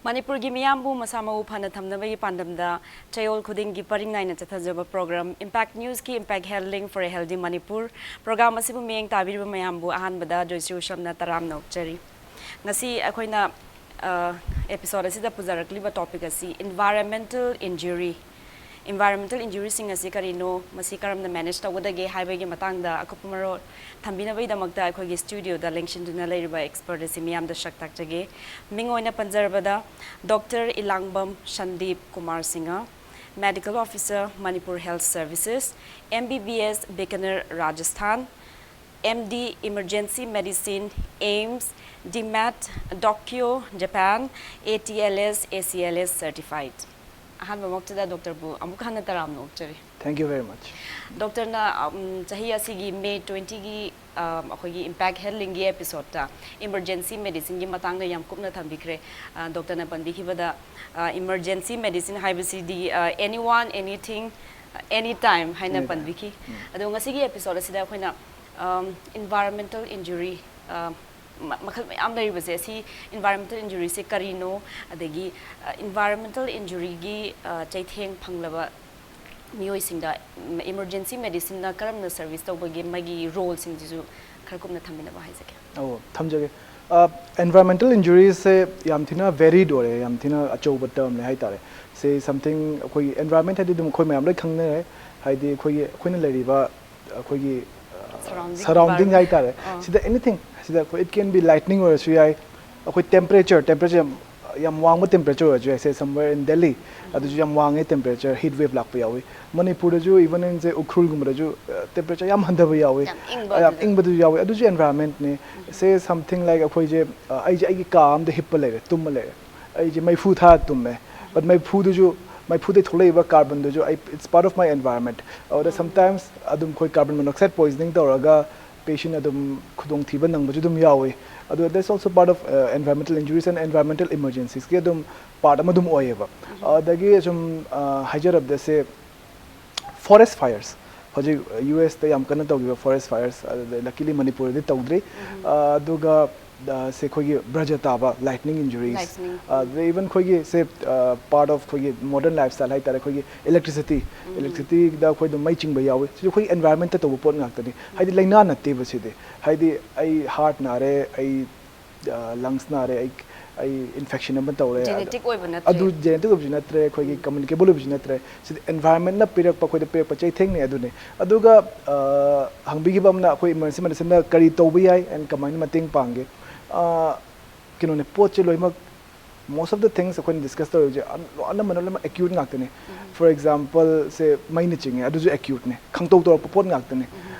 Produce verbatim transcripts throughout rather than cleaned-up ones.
ꯃꯅꯤꯄꯨꯔꯒꯤ ꯃꯤꯌꯥꯝꯕꯨ ꯃꯁꯥ ꯃꯎ ꯐꯅ ꯊꯝꯅꯕꯒꯤ ꯄꯥꯟꯗꯝꯗ ꯆꯌꯣꯜ ꯈꯨꯗꯤꯡꯒꯤ ꯄꯔꯤꯡ ꯅꯥꯏꯅ ꯆꯠꯊꯖꯕ program Impact Newsꯀꯤ Impact Health Link for a Healthy Manipur program ꯑꯁꯤꯕꯨ ꯃꯤꯠꯌꯦꯡ ꯇꯥꯕꯤꯔꯤꯕ ꯃꯌꯥꯝꯕꯨ ꯑꯍꯥꯟꯕꯗ ꯖꯣꯏꯁ꯭ꯔꯤ ꯎꯁꯝꯅ ꯇꯔꯥꯝꯅ ꯑꯣꯛꯆꯔꯤ꯫ ꯉꯁꯤ ꯑꯩꯈꯣꯏꯅ, ꯑ, episode ꯑꯁꯤꯗ ꯄꯨꯖꯔꯛꯂꯤꯕ topic ꯑꯁꯤ environmental injury꯫ Environmental injuryꯁꯤꯡ ꯑꯁꯤ ꯀꯔꯤꯅꯣ, ꯃꯁꯤ ꯀꯔꯝꯅ manage ꯇꯧꯒꯗꯒꯦ ꯍꯥꯏꯕꯒꯤ ꯃꯇꯥꯡꯗ ꯑꯀꯨꯞꯄ ꯃꯔꯣꯜ ꯊꯝꯕꯤꯅꯕꯒꯤꯗꯃꯛꯇ ꯑꯩꯈꯣꯏꯒꯤ studioꯗ ꯂꯦꯡꯁꯤꯟꯗꯨꯅ ꯂꯩꯔꯤꯕ expert ꯑꯁꯤ ꯃꯤꯌꯥꯝꯗ ꯁꯛ ꯇꯥꯛꯆꯒꯦ꯫ ꯃꯤꯡ ꯑꯣꯏꯅ ꯄꯟꯖꯔꯕꯗ, Doctor ꯏꯂꯥꯡꯕꯝ Sandeep Kumar Singh, Medical Officer, Manipur Health Services, M B B S, Bikaner, Rajasthan, M D, Emergency Medicine, AIIMS, DMAT, Tokyo, Japan, ATLS, ACLS certified꯫ ꯑꯍꯥꯟꯕꯃꯛꯇꯗ doctorꯕꯨ ꯑꯃꯨꯛ ꯍꯟꯅ ꯇꯔꯥꯝꯅ ꯑꯣꯛꯆꯔꯤ꯫ Thank you very much. Doctorꯅ, ꯎꯝ, ꯆꯍꯤ ꯑꯁꯤꯒꯤ May twentyꯒꯤ, ꯑ, ꯑꯩꯈꯣꯏꯒꯤ Impact Health Linkꯒꯤ episodeꯇ emergency medicineꯒꯤ ꯃꯇꯥꯡꯗ ꯌꯥꯝ ꯀꯨꯞꯅ ꯊꯝꯕꯤꯈ꯭ꯔꯦ꯫ ꯑ, doctorꯅ ꯄꯟꯕꯤꯈꯤꯕꯗ, ꯑ, emergency medicine ꯍꯥꯏꯕꯁꯤꯗꯤ, ꯑ, anyone, anything, anytime ꯍꯥꯏꯅ Anytime. ꯄꯟꯕꯤꯈꯤ꯫ ꯑꯗꯣ ꯉꯁꯤꯒꯤ episode ꯑꯁꯤꯗ ꯑꯩꯈꯣꯏꯅ, ꯑꯝ, environmental injury, ꯑ, ꯃ-, ꯃꯈꯜ ꯃꯌꯥꯝ ꯂꯩꯔꯤꯕꯁꯦ, ꯁꯤ environmental injuryꯁꯦ ꯀꯔꯤꯅꯣ, ꯑꯗꯒꯤ, ꯑ, environmental injuryꯒꯤ, ꯑ, ꯆꯩꯊꯦꯡ ꯐꯪꯂꯕ ꯃꯤꯑꯣꯏꯁꯤꯡꯗ, ꯎꯝ, emergency medicineꯅ ꯀꯔꯝꯅ service ꯇꯧꯕꯒꯦ, ꯃꯥꯒꯤ roleꯁꯤꯡꯁꯤꯁꯨ ꯈꯔ ꯀꯨꯞꯅ ꯊꯝꯕꯤꯅꯕ ꯍꯥꯏꯖꯒꯦ꯫ ꯑꯣ, ꯊꯝꯖꯒꯦ꯫ ꯑ, environmental injuryꯁꯦ ꯌꯥꯝ ꯊꯤꯅ varied ꯑꯣꯏꯔꯦ, ꯌꯥꯝ ꯊꯤꯅ ꯑꯆꯧꯕ termꯅꯦ ꯍꯥꯏꯇꯥꯔꯦ꯫ ꯁꯤ something ꯑꯩꯈꯣꯏꯒꯤ environment ꯍꯥꯏꯗꯤ ꯑꯗꯨꯝ ꯑꯩꯈꯣꯏ ꯃꯌꯥꯝ ꯂꯣꯏ ꯈꯪꯅꯔꯦ, ꯍꯥꯏꯗꯤ ꯑꯩꯈꯣꯏꯒꯤ, ꯑꯩꯈꯣꯏꯅ ꯂꯩꯔꯤꯕ ꯑꯩꯈꯣꯏꯒꯤ, ꯑ, Surrounding surrounding environment. ꯍꯥꯏꯇꯥꯔꯦ꯫ ꯑꯥ꯫ ꯁꯤꯗ anything, ꯁꯤꯗ ꯑꯩꯈꯣꯏ it can be lightning ꯑꯣꯏꯔꯁꯨ ꯌꯥꯏ, ꯑꯩꯈꯣꯏ temperature, temperature ꯌꯥꯝ, ꯌꯥꯝ ꯋꯥꯡꯕ temperature ꯑꯣꯏꯔꯁꯨ ꯌꯥꯏ, say somewhere in Delhi, ꯑꯗꯨꯁꯨ ꯌꯥꯝ ꯋꯥꯡꯉꯦ temperature, heat wave ꯂꯥꯛꯄ ꯌꯥꯎꯏ꯫ ꯃꯅꯤꯄꯨꯔꯗꯁꯨ even in say ꯎꯈ꯭ꯔꯨꯜꯒꯨꯝꯕꯗꯁꯨ, ꯑ, temperature ꯌꯥꯝ ꯍꯟꯊꯕ ꯌꯥꯎꯏ, ꯌꯥꯝ ꯏꯪꯕ ꯑ, ꯌꯥꯝ ꯑꯗꯨꯗ꯫ ꯏꯪꯕꯗꯨꯁꯨ ꯌꯥꯎꯏ꯫ ꯑꯗꯨꯁꯨ environmentꯅꯤ꯫ Say something like ꯑꯩꯈꯣꯏꯁꯦ, ꯑ, ꯑꯩꯁꯦ ꯑꯩꯒꯤ ꯀꯥ ꯑꯝꯗ ꯍꯤꯞꯄ ꯂꯩꯔꯦ, ꯇꯨꯝꯃ ꯂꯩꯔꯦ, ꯑꯩꯁꯦ ꯃꯩꯐꯨ ꯊꯥꯔ ꯇꯨꯝꯃꯦ, but ꯃꯩꯐꯨꯗꯨꯁꯨ, ꯃꯩꯐꯨꯗꯩ ꯊꯣꯛꯂꯛꯏꯕ carbonꯗꯨꯁꯨ ꯑꯩ, it's part of my environment꯫ ꯑꯗꯨꯗ sometimes ꯑꯗꯨꯝ ꯑꯩꯈꯣꯏ carbon monoxide poisoning ꯇꯧꯔꯒ patient ꯑꯗꯨꯝ ꯈꯨꯗꯣꯡꯊꯤꯕ ꯅꯪꯕꯁꯨ ꯑꯗꯨꯝ ꯌꯥꯎꯏ꯫ ꯑꯗꯨ that's also part of, uh, environmental injuries and environmental emergenciesꯀꯤ ꯑꯗꯨꯝ part ꯑꯃ ꯑꯗꯨꯝ ꯑꯣꯏꯌꯦꯕ꯫ ꯑꯗꯒꯤ ꯁꯨꯝ, uh, ꯍꯥꯏꯖꯔꯕꯗ say forest fires, ꯍꯧꯖꯤꯛ U S ꯇ ꯌꯥꯝ ꯀꯟꯅ ꯇꯧꯈꯤꯕ forest fires, ꯑꯗꯨꯗ luckily ꯃꯅꯤꯄꯨꯔꯗꯗꯤ ꯇꯧꯗ꯭ꯔꯤ꯫ ꯑ, ꯑꯗꯨꯒ ꯁꯦ ꯑꯩꯈꯣꯏꯒꯤ ꯕ꯭ꯔꯖ ꯇꯥꯕ, lightning injuries, Lightning. ꯑꯗꯨꯗꯩ even ꯑꯩꯈꯣꯏꯒꯤ ꯁꯦ part of ꯑꯩꯈꯣꯏꯒꯤ modern lifestyle ꯍꯥꯏꯇꯥꯔꯦ, ꯑꯩꯈꯣꯏꯒꯤ electricity, electricityꯗ ꯑꯩꯈꯣꯏ ꯑꯗꯨꯝ ꯃꯩ ꯆꯤꯡꯕ ꯌꯥꯎꯏ꯫ ꯁꯤꯁꯨ ꯑꯩꯈꯣꯏꯒꯤ environmentꯇ ꯇꯧꯕ ꯄꯣꯠ ꯉꯥꯛꯇꯅꯤ꯫ ꯍꯥꯏꯗꯤ ꯂꯥꯏꯅꯥ ꯅꯠꯇꯦꯕ ꯁꯤꯗꯤ꯫ ꯍꯥꯏꯗꯤ ꯑꯩ heart ꯅꯥꯔꯦ, ꯑꯩ lungs ꯅꯥꯔꯦ, ꯑꯩ ꯑꯩ infection ꯑꯃ ꯇꯧꯔꯦ꯫ Genetic ꯑꯣꯏꯕ ꯅꯠꯇ꯭ꯔꯦ꯫ ꯑꯗꯨ genetic ꯑꯣꯏꯕꯁꯨ ꯅꯠꯇ꯭ꯔꯦ, ꯑꯩꯈꯣꯏꯒꯤ communicable ꯑꯣꯏꯕꯁꯨ ꯅꯠꯇ꯭ꯔꯦ꯫ ꯁꯤꯗꯤ environmentꯅ ꯄꯤꯔꯛꯄ, ꯑꯩꯈꯣꯏꯗ ꯄꯤꯔꯛꯄ ꯆꯩꯊꯦꯡꯅꯦ꯫ ꯑꯗꯨꯅꯦ꯫ ꯑꯗꯨꯒ ꯑ, ꯍꯪꯕꯤꯈꯤꯕ ꯑꯃꯅ ꯑꯩꯈꯣꯏ emergency medicineꯗ ꯀꯔꯤ ꯇꯧꯕ ꯌꯥꯏ and ꯀꯃꯥꯏꯅ ꯃꯇꯦꯡ ꯄꯥꯡꯒꯦ? ꯑ, ꯀꯩꯅꯣꯅꯦ, ꯄꯣꯠꯁꯦ ꯂꯣꯏꯅꯃꯛ, most of the things ꯑꯩꯈꯣꯏꯅ discuss ꯇꯧꯔꯤꯁꯦ ꯑꯅ-, ꯑꯅꯝꯕꯅ ꯂꯣꯏꯅꯃꯛ acute ꯉꯥꯛꯇꯅꯦ꯫ For example ꯁꯦ ꯃꯩꯅ ꯆꯤꯡꯉꯦ, ꯑꯗꯨꯁꯨ acuteꯅꯦ, ꯈꯪꯇꯧ ꯇꯧꯔꯛꯄ ꯄꯣꯠ ꯉꯥꯛꯇꯅꯦ꯫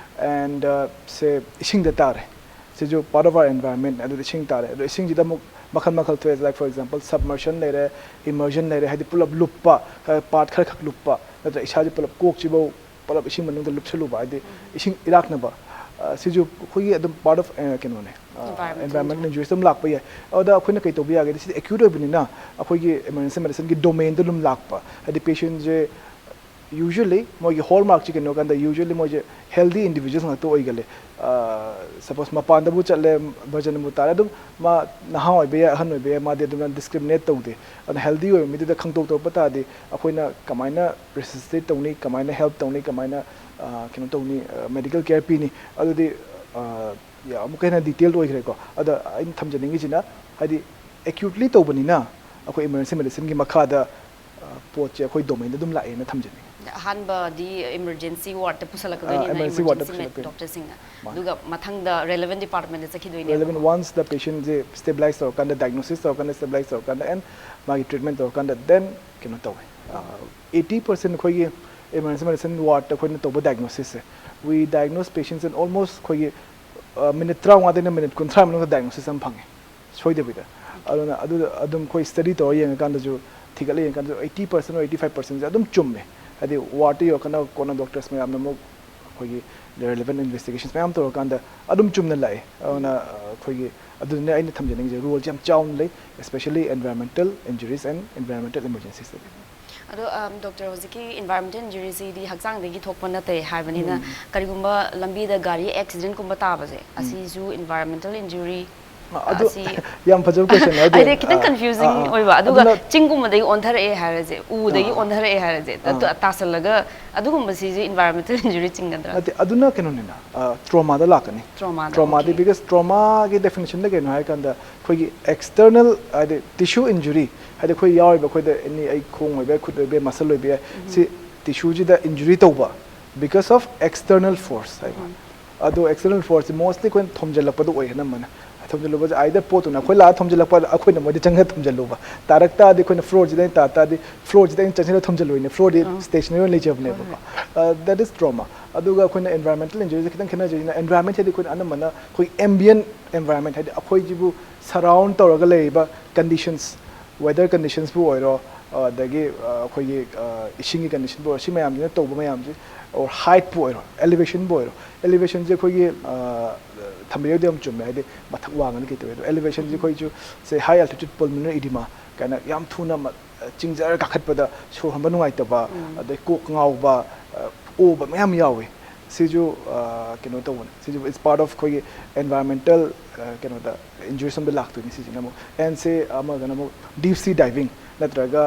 And ꯁꯦ ꯏꯁꯤꯡꯗ ꯇꯥꯔꯦ, ꯁꯤꯁꯨ part of our environment꯫ ꯑꯗꯨꯗ ꯏꯁꯤꯡ ꯇꯥꯔꯦ, ꯑꯗꯣ ꯏꯁꯤꯡꯁꯤꯗ ꯑꯃꯨꯛ ꯃꯈꯜ ꯃꯈꯜ ꯊꯣꯛꯑꯦ꯫ Like for example submersion ꯂꯩꯔꯦ, immersion ꯂꯩꯔꯦ, ꯍꯥꯏꯗꯤ ꯄꯨꯂꯞ ꯂꯨꯞꯄ, part ꯈꯔ ꯈꯛ ꯂꯨꯞꯄ, ꯅꯠꯇ꯭ꯔ ꯏꯁꯥꯁꯦ ꯄꯨꯂꯞ ꯀꯣꯛꯁꯤꯐꯧ ꯄꯨꯂꯞ ꯏꯁꯤꯡ ꯃꯅꯨꯡꯗ ꯂꯨꯞꯁꯜꯂꯨꯕ, ꯍꯥꯏꯗꯤ ꯏꯁꯤꯡ ꯏꯔꯥꯛꯅꯕ꯫ ꯑ, ꯁꯤꯁꯨ ꯑꯩꯈꯣꯏꯒꯤ ꯑꯗꯨꯝ part of, ꯑ, ꯀꯩꯅꯣꯅꯦ, ꯑ, Environment environment injuries ꯑꯗꯨꯝ ꯂꯥꯛꯄ ꯌꯥꯏ꯫ ꯑꯗꯨꯗ ꯑꯩꯈꯣꯏꯅ ꯀꯩ ꯇꯧꯕ ꯌꯥꯒꯦꯗꯤ, ꯁꯤꯗꯤ acute ꯑꯣꯏꯕꯅꯤꯅ ꯑꯩꯈꯣꯏꯒꯤ emergency medicineꯒꯤ domainꯗ ꯑꯗꯨꯝ ꯂꯥꯛꯄ, ꯍꯥꯏꯗꯤ patientꯁꯦ usually ꯃꯣꯏꯒꯤ hallmarkꯁꯦ ꯀꯩꯅꯣ ꯀꯥꯟꯗ, usually ꯃꯣꯏꯁꯦ healthy individuals ꯉꯥꯛꯇ ꯑꯣꯏꯒꯜꯂꯦ꯫ Suppose ꯃꯄꯥꯟꯗꯕꯨ ꯆꯠꯂꯦ, ꯕꯖꯟꯕꯨ ꯇꯥꯔꯦ, ꯑꯗꯨꯝ ꯃꯥ ꯅꯍꯥ ꯑꯣꯏꯕ ꯌꯥꯏ, ꯑꯍꯟ ꯑꯣꯏꯕ ꯌꯥꯏ, ꯃꯥꯗꯤ ꯑꯗꯨꯝꯅ discriminate ꯇꯧꯗꯦ꯫ ꯑꯗꯨꯅ healthy ꯑꯣꯏꯕ ꯃꯤꯗꯨꯗ ꯈꯪꯇꯣꯛ ꯇꯧꯔꯛꯄ ꯇꯥꯔꯗꯤ ꯑꯩꯈꯣꯏꯅ ꯀꯃꯥꯏꯅ resuscitate ꯇꯧꯅꯤ, ꯀꯃꯥꯏꯅ help ꯇꯧꯅꯤ, ꯀꯃꯥꯏꯅ, ꯑ, ꯀꯩꯅꯣ ꯇꯧꯅꯤ, medical care ꯄꯤꯅꯤ, ꯑꯗꯨꯗꯤ, ꯑ, ꯌꯥꯝ ꯑꯃꯨꯛꯀ ꯍꯦꯟꯅ detail ꯑꯣꯏꯈ꯭ꯔꯦꯀꯣ꯫ ꯑꯗ ꯑꯩꯅ ꯊꯝꯖꯅꯤꯡꯉꯤꯁꯤꯅ, ꯍꯥꯏꯗꯤ acutely ꯇꯧꯕꯅꯤꯅ ꯑꯩꯈꯣꯏ emergency medicineꯒꯤ ꯃꯈꯥꯗ, ꯑ, ꯄꯣꯠꯁꯦ ꯑꯩꯈꯣꯏ domainꯗ ꯑꯗꯨꯝ ꯂꯥꯛꯑꯦꯅ ꯊꯝꯖꯅꯤꯡꯉꯤ꯫ ꯑꯍꯥꯟꯕꯗꯤ emergency wardꯇ ꯄꯨꯁꯜꯂꯛꯀꯗꯣꯏꯅꯤꯅ ꯑ, emergency wardꯇ emergency med ꯄꯨꯁꯜꯂꯛꯇꯣꯏꯅꯤ꯫ doctorꯁꯤꯡꯅ꯫ ꯃꯥꯅꯤ꯫ ꯑꯗꯨꯒ ꯃꯊꯪꯗ relevant departmentꯗ ꯆꯠꯈꯤꯗꯣꯏꯅꯦꯕ꯫ Relevant once the patientꯁꯦ stabilize ꯇꯧꯔꯀꯥꯟꯗ, diagnosis ꯇꯧꯔꯀꯥꯟꯗ, stabilize ꯇꯧꯔꯀꯥꯟꯗ and ꯃꯥꯒꯤ treatment ꯇꯧꯔꯀꯥꯟꯗ, then ꯀꯩꯅꯣ ꯇꯧꯋꯦ꯫ Eighty percent ꯑꯩꯈꯣꯏꯒꯤ emergency medicine wardꯇ ꯑꯩꯈꯣꯏꯅ ꯇꯧꯕ diagnosisꯁꯦ, we diagnose patients in almost ꯑꯩꯈꯣꯏꯒꯤ minute ꯇꯔꯥꯃꯉꯥꯗꯩꯅ minute ꯀꯨꯟꯊ꯭ꯔꯥ ꯃꯅꯨꯡꯗ diagnosis ꯑꯃ ꯐꯪꯉꯦ ꯁꯣꯏꯗꯕꯤꯗ꯫ ꯑꯗꯨꯅ ꯑꯗꯨꯗ ꯑꯗꯨꯝ ꯑꯩꯈꯣꯏ study ꯇꯧꯔ ꯌꯦꯡꯉꯀꯥꯟꯗꯁꯨ, ꯊꯤꯒꯠꯂ ꯌꯦꯡꯉꯀꯥꯟꯗꯁꯨ eighty percent ꯑꯣ eighty five percentꯁꯦ ꯑꯗꯨꯝ ꯆꯨꯝꯃꯦ꯫ ꯍꯥꯏꯗꯤ wardꯇ ꯌꯧꯔꯀꯥꯟꯗ ꯀꯣꯟꯅ doctors ꯃꯌꯥꯝꯅ ꯑꯃꯨꯛ ꯑꯩꯈꯣꯏꯒꯤ relevant investigations ꯃꯌꯥꯝ ꯇꯧꯔꯀꯥꯟꯗ ꯑꯗꯨꯝ ꯆꯨꯝꯅ ꯂꯥꯛꯑꯦ꯫ ꯑꯗꯨꯅ ꯑꯩꯈꯣꯏꯒꯤ ꯑꯗꯨꯗꯨꯅ ꯑꯩꯅ ꯊꯝꯖꯅꯤꯡꯉꯤꯁꯦ, roleꯁꯦ ꯌꯥꯝ ꯆꯥꯎꯅ ꯂꯩ, especially environmental injuries and environmental emergencies꯫ ꯑꯗꯣ doctor, ꯍꯧꯖꯤꯛꯀꯤ environmental injuryꯁꯤꯗꯤ ꯍꯛꯆꯥꯡꯗꯒꯤ ꯊꯣꯛꯄ ꯅꯠꯇꯦ ꯍꯥꯏꯕꯅꯤꯅ, ꯀꯔꯤꯒꯨꯝꯕ ꯂꯝꯕꯤꯗ ꯒꯥꯔꯤ accidentꯀꯨꯝꯕ ꯇꯥꯕꯁꯦ, ꯑꯁꯤꯁꯨ environmental injury ꯑꯗꯨ ꯁꯤ ꯌꯥꯝ ꯐꯖꯕ question ꯍꯥꯏꯗꯤ ꯍꯥꯏꯗꯤ ꯈꯤꯇꯪ ꯑ, confusing ꯑ, ꯑ, ꯑꯣꯏꯕ ꯑꯗꯨꯒ ꯑꯗꯨꯅ ꯆꯤꯡꯒꯨꯝꯕꯗꯒꯤ ꯑꯣꯟꯊꯔꯛꯑꯦ ꯍꯥꯏꯔꯁꯦ, ꯎꯗꯒꯤ ꯑꯥ꯫ ꯑꯣꯟꯊꯔꯛꯑꯦ ꯍꯥꯏꯔꯁꯦ, ꯑꯗꯨ ꯑꯥ꯫ ꯇꯥꯁꯜꯂꯒ ꯑꯗꯨꯒꯨꯝꯕꯁꯤꯁꯨ environmental injury ꯆꯤꯡꯒꯗ꯭ꯔꯥ? ꯅꯠꯇꯦ, ꯑꯗꯨꯅ ꯀꯩꯅꯣꯅꯤꯅ, trauma ꯗ ꯂꯥꯛꯀꯅꯤ. Trauma the, Trauma D okay. Because trauma ꯒꯤ definition ꯗ ꯀꯩꯅꯣ ꯍꯥꯏꯔꯀꯥꯟꯗ ꯑꯩꯈꯣꯏꯒꯤ external ꯍꯥꯏꯗꯤ tissue injury ꯍꯥꯏꯗꯤ ꯑꯩꯈꯣꯏ ꯌꯥꯎꯔꯤꯕ ꯑꯩꯈꯣꯏꯗ any ꯑꯩ ꯈꯣꯡ ꯑꯣꯏꯕ ꯌꯥꯏ, ꯈꯨꯠ ꯑꯣꯏꯕ ꯌꯥꯏ, muscle ꯑꯣꯏꯕ ꯌꯥꯏ, ꯁꯤ tissue ꯁꯤꯗ injury ꯇꯧꯕ because of external force ꯍꯥꯏꯕ꯫ ꯑꯗꯣ external force ꯁꯤ mostly ꯑꯩꯈꯣꯏꯅ ꯊꯣꯝꯖꯤꯜꯂꯛꯄꯗ ꯑꯣꯏ ꯑꯅꯝꯕꯅ꯫ ꯊꯣꯝꯖꯤꯜꯂꯨꯕꯁꯦ either ꯄꯣꯠꯇꯨꯅ ꯑꯩꯈꯣꯏ ꯂꯥꯛꯑ ꯊꯣꯝꯖꯤꯜꯂꯛꯄ, ꯑꯩꯈꯣꯏꯅ ꯃꯣꯏꯗ ꯆꯪꯉꯒ ꯊꯣꯝꯖꯤꯜꯂꯨꯕ꯫ ꯇꯥꯔꯛ ꯇꯥꯔꯗꯤ ꯑꯩꯈꯣꯏꯅ floor ꯁꯤꯗ ꯑꯩꯅ ꯇꯥ ꯇꯥꯔꯗꯤ floor ꯁꯤꯗ ꯑꯩꯅ ꯆꯪꯁꯤꯜꯂꯒ ꯊꯣꯝꯖꯤꯜꯂꯨꯏꯅꯦ, floor ꯗꯤ stationary ꯑꯣꯏꯅ ꯂꯩꯖꯕꯅꯦꯕꯀꯣ꯫ That is trauma. ꯑꯗꯨꯒ ꯑꯩꯈꯣꯏꯅ environmental injury ꯁꯦ ꯈꯤꯇꯪ ꯈꯦꯠꯅꯖꯩꯁꯤꯅ, environment ꯁꯤꯗꯤ ꯑꯩꯈꯣꯏꯅ ꯑꯅꯝꯕꯅ ꯑꯩꯈꯣꯏ ambient environment ꯍꯥꯏꯗꯤ ꯑꯩꯈꯣꯏꯁꯤꯕꯨ surround ꯇꯧꯔꯒ ꯂꯩꯔꯤꯕ conditions, weather conditions ꯄꯨ ꯑꯣꯏꯔꯣ, ꯑꯗꯒꯤ ꯑꯩꯈꯣꯏꯒꯤ ꯏꯁꯤꯡꯒꯤ condition ꯄꯨ ꯑꯣꯏꯔꯣ, ꯁꯤ ꯃꯌꯥꯝꯁꯤꯅ ꯇꯧꯕ ꯃꯌꯥꯝꯁꯤ, or height ꯄꯨ ꯑꯣꯏꯔꯣ, elevation ꯄꯨ ꯑꯣꯏꯔꯣ, elevation ꯁꯦ ꯑꯩꯈꯣꯏꯒꯤ ꯊꯝꯕꯤꯔꯗꯤ ꯌꯥꯝ ꯆꯨꯝꯃꯦ, ꯍꯥꯏꯗꯤ ꯃꯊꯛ ꯋꯥꯡꯉꯗꯤ ꯀꯩ ꯇꯧꯋꯤ ꯑꯗꯣ, elevation ꯁꯦ ꯑꯩꯈꯣꯏꯁꯨ say high altitude pulmonary edema ꯀꯥꯏꯅ ꯌꯥꯝ ꯊꯨꯅ ꯆꯤꯡꯖꯔ ꯀꯥꯈꯠꯄꯗ ꯁꯣꯔ ꯍꯣꯟꯕ ꯅꯨꯡꯉꯥꯏꯇꯕ, ꯑꯗꯩ ꯀꯣꯛ ꯉꯥꯎꯕ, ꯑꯣꯕ ꯃꯌꯥꯝ ꯌꯥꯎꯋꯤ꯫ ꯁꯤꯁꯨ ꯀꯩꯅꯣ ꯇꯧꯕꯅꯦ, ꯁꯤꯁꯨ it's part of ꯑꯩꯈꯣꯏꯒꯤ environmental ꯀꯩꯅꯣꯗ injuries ꯑꯃꯗ ꯂꯥꯛꯇꯣꯏꯅꯤ꯫ ꯁꯤꯁꯤꯅ ꯑꯃꯨꯛ ꯑꯦꯟ ꯁꯤ ꯑꯃꯒꯅ ꯑꯃꯨꯛ deep sea diving ꯅꯠꯇ꯭ꯔꯒ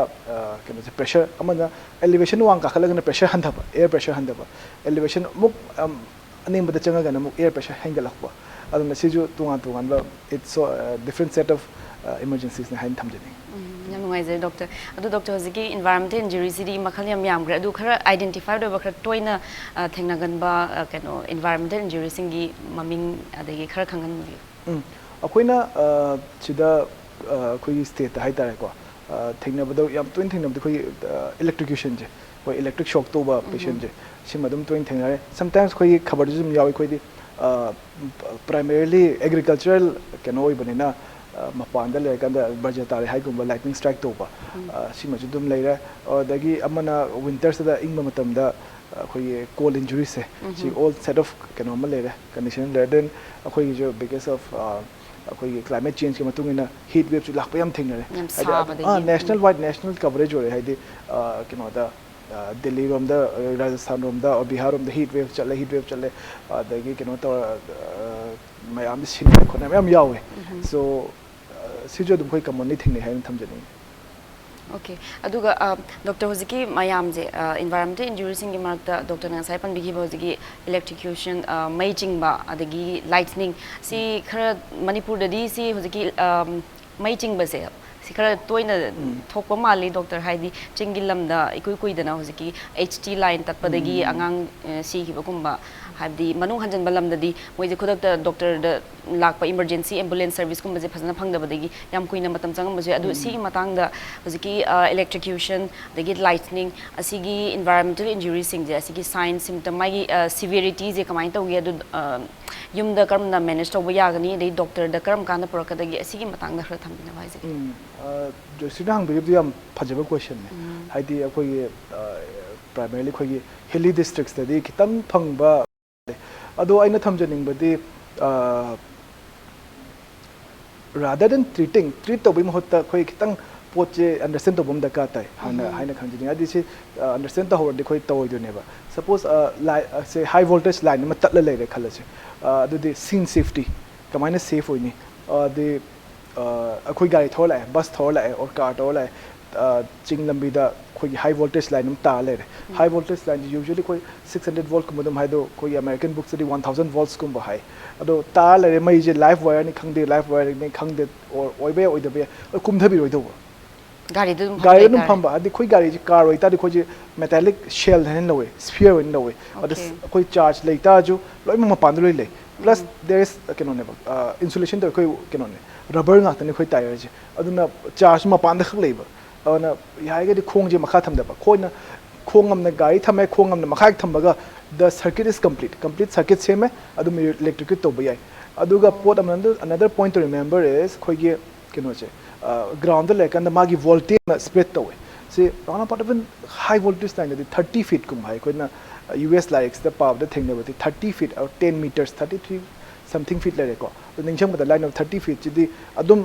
ꯀꯩꯅꯣꯁꯦ pressure ꯑꯃꯅ elevation ꯋꯥꯡ ꯀꯥꯈꯠꯂꯒꯅ pressure ꯍꯟꯊꯕ, air pressure ꯍꯟꯊꯕ, elevation ꯑꯃꯨꯛ ꯑꯅꯦꯝꯕꯗ ꯆꯪꯉꯒꯅ ꯑꯃꯨꯛ air pressure ꯍꯦꯟꯒꯠꯂꯛꯄ꯫ ꯑꯗꯨꯅ ꯁꯤꯁꯨ ꯇꯣꯉꯥꯟ ꯇꯣꯉꯥꯟꯕ it's so different set of emergencies ꯅꯤ ꯍꯥꯏꯅ ꯊꯝꯖꯅꯤꯡꯉꯤ꯫ ꯌꯥꯝ ꯅꯨꯡꯉꯥꯏꯖꯔꯦ doctor꯫ ꯑꯗꯣ doctor, ꯍꯧꯖꯤꯛꯀꯤ environmental injury ꯁꯤꯗꯤ ꯃꯈꯜ ꯌꯥꯝ ꯌꯥꯝꯈ꯭ꯔꯦ, ꯑꯗꯨ ꯈꯔ identified ꯑꯣꯏꯕ, ꯈꯔ ꯇꯣꯏꯅ ꯊꯦꯡꯅꯒꯟꯕ ꯀꯩꯅꯣ environmental injury ꯁꯤꯡꯒꯤ ꯃꯃꯤꯡ ꯑꯗꯒꯤ ꯈꯔ ꯈꯪꯍꯟꯕꯤꯌꯨ꯫ ꯎꯝ, ꯑꯩꯈꯣꯏꯅ ꯁꯤꯗ ꯑꯩꯈꯣꯏꯒꯤ state ꯇ ꯍꯥꯏꯇꯥꯔꯦꯀꯣ, ꯊꯦꯡꯅꯕꯗ ꯌꯥꯝ ꯇꯣꯏꯅ ꯊꯦꯡꯅꯕꯗꯤ ꯑꯩꯈꯣꯏꯒꯤ electrocution ꯁꯦ, ꯑꯩꯈꯣꯏ electric shock ꯇꯧꯕ patient ꯁꯦ, ꯁꯤꯃ ꯑꯗꯨꯝ ꯇꯣꯏꯅ ꯊꯦꯡꯅꯔꯦ꯫ Sometimes ꯑꯩꯈꯣꯏꯒꯤ ꯈꯕꯔꯗꯁꯨ ꯑꯗꯨꯝ ꯌꯥꯎꯏ꯫ ꯑꯩꯈꯣꯏꯗꯤ primarily agricultural ꯀꯩꯅꯣ ꯑꯣꯏꯕꯅꯤꯅ, ꯃꯄꯥꯟꯗ ꯂꯩꯔꯀꯥꯟꯗ ꯕꯖ꯭ꯔ ꯇꯥꯔꯦ ꯍꯥꯏꯒꯨꯝꯕ, lightning strike ꯇꯧꯕ, ꯁꯤꯃꯁꯨ ꯑꯗꯨꯝ ꯂꯩꯔꯦ꯫ ꯑꯗꯒꯤ ꯑꯃꯅ winter ꯁꯤꯗ ꯏꯪꯕ ꯃꯇꯝꯗ ꯑꯩꯈꯣꯏꯒꯤ cold injuries ꯁꯦ, ꯁꯤ all set of ꯀꯩꯅꯣ ꯑꯃ ꯂꯩꯔꯦ, condition ꯑꯃ ꯂꯩꯔꯦ꯫ Then ꯑꯩꯈꯣꯏꯒꯤꯁꯨ because of ꯑꯩꯈꯣꯏꯒꯤ climate change ꯀꯤ ꯃꯇꯨꯡ ꯏꯟꯅ heat wave ꯁꯨ ꯂꯥꯛꯄ ꯌꯥꯝ ꯊꯦꯡꯅꯔꯦ꯫ ꯌꯥꯝ ꯍꯥꯏꯗꯤ ꯑꯗꯨꯝ, ꯁꯥꯕꯗꯒꯤ꯫ National wide, national coverage ꯑꯣꯏꯔꯦ꯫ ꯍꯥꯏꯗꯤ ꯀꯩꯅꯣꯗ, ꯗꯦꯜꯂꯤ ꯔꯣꯝꯗ, ꯔꯥꯖꯁꯊꯥꯟ ꯔꯣꯝꯗ, ꯕꯤꯍꯥꯔ ꯔꯣꯝꯗ heat wave ꯆꯠꯂꯦ, heat wave ꯆꯠꯂꯦ꯫ ꯑꯗꯒꯤ ꯀꯩꯅꯣ ꯇꯧꯔ, ꯃꯌꯥꯝꯗꯤ ꯁꯤꯅꯤꯡꯉꯥꯏ ꯈꯣꯠꯅꯤꯡꯉꯥꯏ ꯃꯌꯥꯝ ꯌꯥꯎꯋꯦ꯫ So ꯁꯤꯁꯨ ꯑꯗꯨꯝ ꯑꯩꯈꯣꯏ commonly ꯊꯦꯡꯅꯩ ꯍꯥꯏꯅ ꯊꯝꯖꯅꯤꯡꯉꯤ꯫ Okay, ꯑꯗꯨꯒ ꯗꯣꯛꯇꯔ, ꯍꯧꯖꯤꯛꯀꯤ ꯃꯌꯥꯝꯁꯦ, environmental injuriesꯁꯤꯡꯒꯤ ꯃꯔꯛꯇ ꯗꯣꯛꯇꯔꯅ ꯉꯁꯥꯏ ꯄꯟꯕꯤꯈꯤꯕ ꯍꯧꯖꯤꯛꯀꯤ electrocution, ꯃꯩ ꯆꯤꯡꯕ, ꯑꯗꯒꯤ lightning, ꯁꯤ ꯈꯔ ꯃꯅꯤꯄꯨꯔꯗꯗꯤ ꯁꯤ ꯍꯧꯖꯤꯛꯀꯤ ꯃꯩ ꯆꯤꯡꯕꯁꯦ ꯁꯤ ꯈꯔ ꯇꯣꯏꯅ ꯊꯣꯛꯄ ꯃꯥꯜꯂꯤ ꯗꯣꯛꯇꯔ, ꯍꯥꯏꯗꯤ ꯆꯤꯡꯒꯤ ꯂꯝꯗ ꯏꯀꯨꯏ ꯀꯨꯏꯗꯅ ꯍꯧꯖꯤꯛꯀꯤ H T line ꯇꯠꯄꯗꯒꯤ ꯑꯉꯥꯡ ꯁꯤꯈꯤꯕꯒꯨꯝꯕ, ꯍꯥꯏꯕꯗꯤ ꯃꯅꯨꯡ ꯍꯟꯖꯤꯟꯕ ꯂꯝꯗꯗꯤ ꯃꯣꯏꯁꯦ ꯈꯨꯗꯛꯇ ꯗꯣꯛꯇꯔꯗ ꯂꯥꯛꯄ emergency ambulance serviceꯀꯨꯝꯕꯁꯦ ꯐꯖꯅ ꯐꯪꯗꯕꯗꯒꯤ ꯌꯥꯝ ꯀꯨꯏꯅ ꯃꯇꯝ ꯆꯪꯉꯝꯕꯁꯨ ꯌꯥꯏ꯫ ꯑꯗꯨ ꯁꯤꯒꯤ ꯃꯇꯥꯡꯗ ꯍꯧꯖꯤꯛꯀꯤ electrocution ꯑꯗꯒꯤ lightning ꯑꯁꯤꯒꯤ environmental injuriesꯁꯤꯡꯁꯦ, ꯑꯁꯤꯒꯤ sign symptom, ꯃꯥꯒꯤ severityꯁꯦ ꯀꯃꯥꯏꯅ ꯇꯧꯒꯦ, ꯑꯗꯨ ꯌꯨꯝꯗ ꯀꯔꯝꯅ manage ꯇꯧꯕ ꯌꯥꯒꯅꯤ, ꯑꯗꯩ ꯗꯣꯛꯇꯔꯗ ꯀꯔꯝ ꯀꯥꯟꯗ ꯄꯨꯔꯛꯀꯗꯒꯦ, ꯑꯁꯤꯒꯤ ꯃꯇꯥꯡꯗ ꯈꯔ ꯊꯝꯕꯤꯅꯕ ꯍꯥꯏꯖꯒꯦ꯫ ꯖꯣꯏꯁ꯭ꯔꯤꯅ ꯍꯪꯕꯤꯔꯤꯕꯗꯨ ꯌꯥꯝ ꯐꯖꯕ questionꯅꯦ꯫ ꯍꯥꯏꯗꯤ ꯑꯩꯈꯣꯏꯒꯤ primarily ꯑꯩꯈꯣꯏꯒꯤ hilly districtsꯇꯗꯤ ꯈꯤꯇꯪ ꯐꯪꯕ꯫ ꯑꯗꯣ ꯑꯩꯅ ꯊꯝꯖꯅꯤꯡꯕꯗꯤ rather than treating, treat ꯇꯧꯕꯒꯤ ꯃꯍꯨꯠꯇ ꯑꯩꯈꯣꯏ ꯈꯤꯇꯪ ꯄꯣꯠꯁꯦ understand ꯇꯧꯕ ꯑꯃ ꯗꯔꯀꯥꯔ ꯇꯥꯏ ꯍꯥꯟꯅ ꯍꯥꯏꯅ ꯈꯪꯖꯅꯤꯡꯉꯤ꯫ ꯍꯥꯏꯗꯤ ꯁꯤ understand ꯇꯧꯍꯧꯔꯗꯤ ꯑꯩꯈꯣꯏ ꯇꯧꯔꯣꯏꯗꯣꯏꯅꯦꯕ꯫ Suppose line ꯁꯦ high voltage line ꯑꯃ ꯇꯠꯂ ꯂꯩꯔꯦ ꯈꯜꯂꯁꯦ꯫ ꯑꯗꯨꯗꯤ scene safety ꯀꯃꯥꯏꯅ safe ꯑꯣꯏꯅꯤ? ꯑꯗꯤ ꯑꯩꯈꯣꯏ ꯒꯥꯔꯤ ꯊꯧꯔ ꯂꯥꯛꯑꯦ, bus ꯊꯧꯔ ꯂꯥꯛꯑꯦ, or car ꯊꯧꯔ ꯂꯥꯛꯑꯦ, ꯆꯤꯡ ꯂꯝꯕꯤꯗ ꯑꯩꯈꯣꯏꯒꯤ high voltage line ꯑꯃ ꯇꯥꯔ ꯂꯩꯔꯦ꯫ High voltage lineꯁꯦ usually ꯑꯩꯈꯣꯏ six hundred voltꯀꯨꯝꯕ ꯑꯗꯨꯝ ꯍꯥꯏꯗꯣ ꯑꯩꯈꯣꯏꯒꯤ American booksꯇꯗꯤ one thousand voltsꯀꯨꯝꯕ ꯍꯥꯏ꯫ ꯑꯗꯣ ꯇꯥꯔ ꯂꯩꯔꯦ, ꯃꯩꯁꯦ live wireꯅꯤ ꯈꯪꯗꯦ, live wireꯅꯤ ꯈꯪꯗꯦ, or ꯑꯣꯏꯕ ꯌꯥꯏ ꯑꯣꯏꯗꯕ ꯌꯥꯏ, ꯑꯗꯨ ꯀꯨꯝꯊꯕꯤꯔꯣꯏꯗꯧꯕ꯫ ꯒꯥꯔꯤꯗ ꯑꯗꯨꯝ ꯒꯥꯔꯤꯗ ꯑꯗꯨꯝ ꯂꯩꯇꯥꯔꯦ꯫ ꯐꯝꯕ꯫ ꯍꯥꯏꯗꯤ ꯑꯩꯈꯣꯏ ꯒꯥꯔꯤꯁꯦ car ꯑꯣꯏꯇꯥꯔꯗꯤ ꯑꯩꯈꯣꯏꯁꯦ metallic shell ꯍꯥꯏꯅ ꯂꯧꯋꯦ, sphere ꯑꯣꯏꯅ ꯂꯧꯋꯦ꯫ ꯑꯗ Okay. ꯑꯩꯈꯣꯏ charge ꯂꯩꯇꯥꯔꯁꯨ ꯂꯣꯏꯅꯃꯛ ꯃꯄꯥꯟꯗ ꯂꯣꯏ ꯂꯩ꯫ Plus there is ꯀꯩꯅꯣꯅꯦꯕ, insulation ꯇꯧꯋꯦ ꯑꯩꯈꯣꯏ ꯀꯩꯅꯣꯅꯦ, rubber ꯉꯥꯛꯇꯅꯦ ꯑꯩꯈꯣꯏ tyreꯁꯦ꯫ ꯑꯗꯨꯅ charge ꯃꯄꯥꯟꯗ ꯈꯛ ꯂꯩꯕ꯫ ꯑꯗꯨꯅ ꯌꯥꯔꯤꯒꯗꯤ ꯈꯣꯡꯁꯦ ꯃꯈꯥ ꯊꯝꯗꯕ꯫ ꯑꯩꯈꯣꯏꯅ ꯈꯣꯡ ꯑꯃꯅ ꯒꯥꯔꯤ ꯊꯝꯃꯦ, ꯈꯣꯡ ꯑꯃꯅ ꯃꯈꯥ ꯊꯝꯕꯒ the circuit is complete, complete circuit ꯁꯦꯝꯃꯦ, ꯑꯗꯨꯝ electrocute ꯇꯧꯕ ꯌꯥꯏ꯫ ꯑꯗꯨꯒ ꯄꯣꯠ ꯑꯃ, another point to remember is ꯑꯩꯈꯣꯏꯒꯤ ꯀꯩꯅꯣꯁꯦ, groundꯗ ꯂꯩꯔꯀꯥꯟꯗ ꯃꯥꯒꯤ voltageꯅ spread ꯇꯧꯋꯦ꯫ ꯁꯤ round about even high voltage lineꯗꯗꯤ thirty feetꯀꯨꯝꯕ ꯍꯥꯏ꯫ ꯑꯩꯈꯣꯏꯅ US ꯂꯥꯏꯔꯤꯛꯁꯤꯗ ꯄꯥꯕꯗ ꯊꯦꯡꯅꯕꯗꯤ thirty feet or ten meters, thirty three something feet ꯂꯩꯔꯦꯀꯣ꯫ ꯑꯗꯨ ꯅꯤꯡꯁꯤꯡꯕꯗ line of thirty feetꯁꯤꯗꯤ ꯑꯗꯨꯝ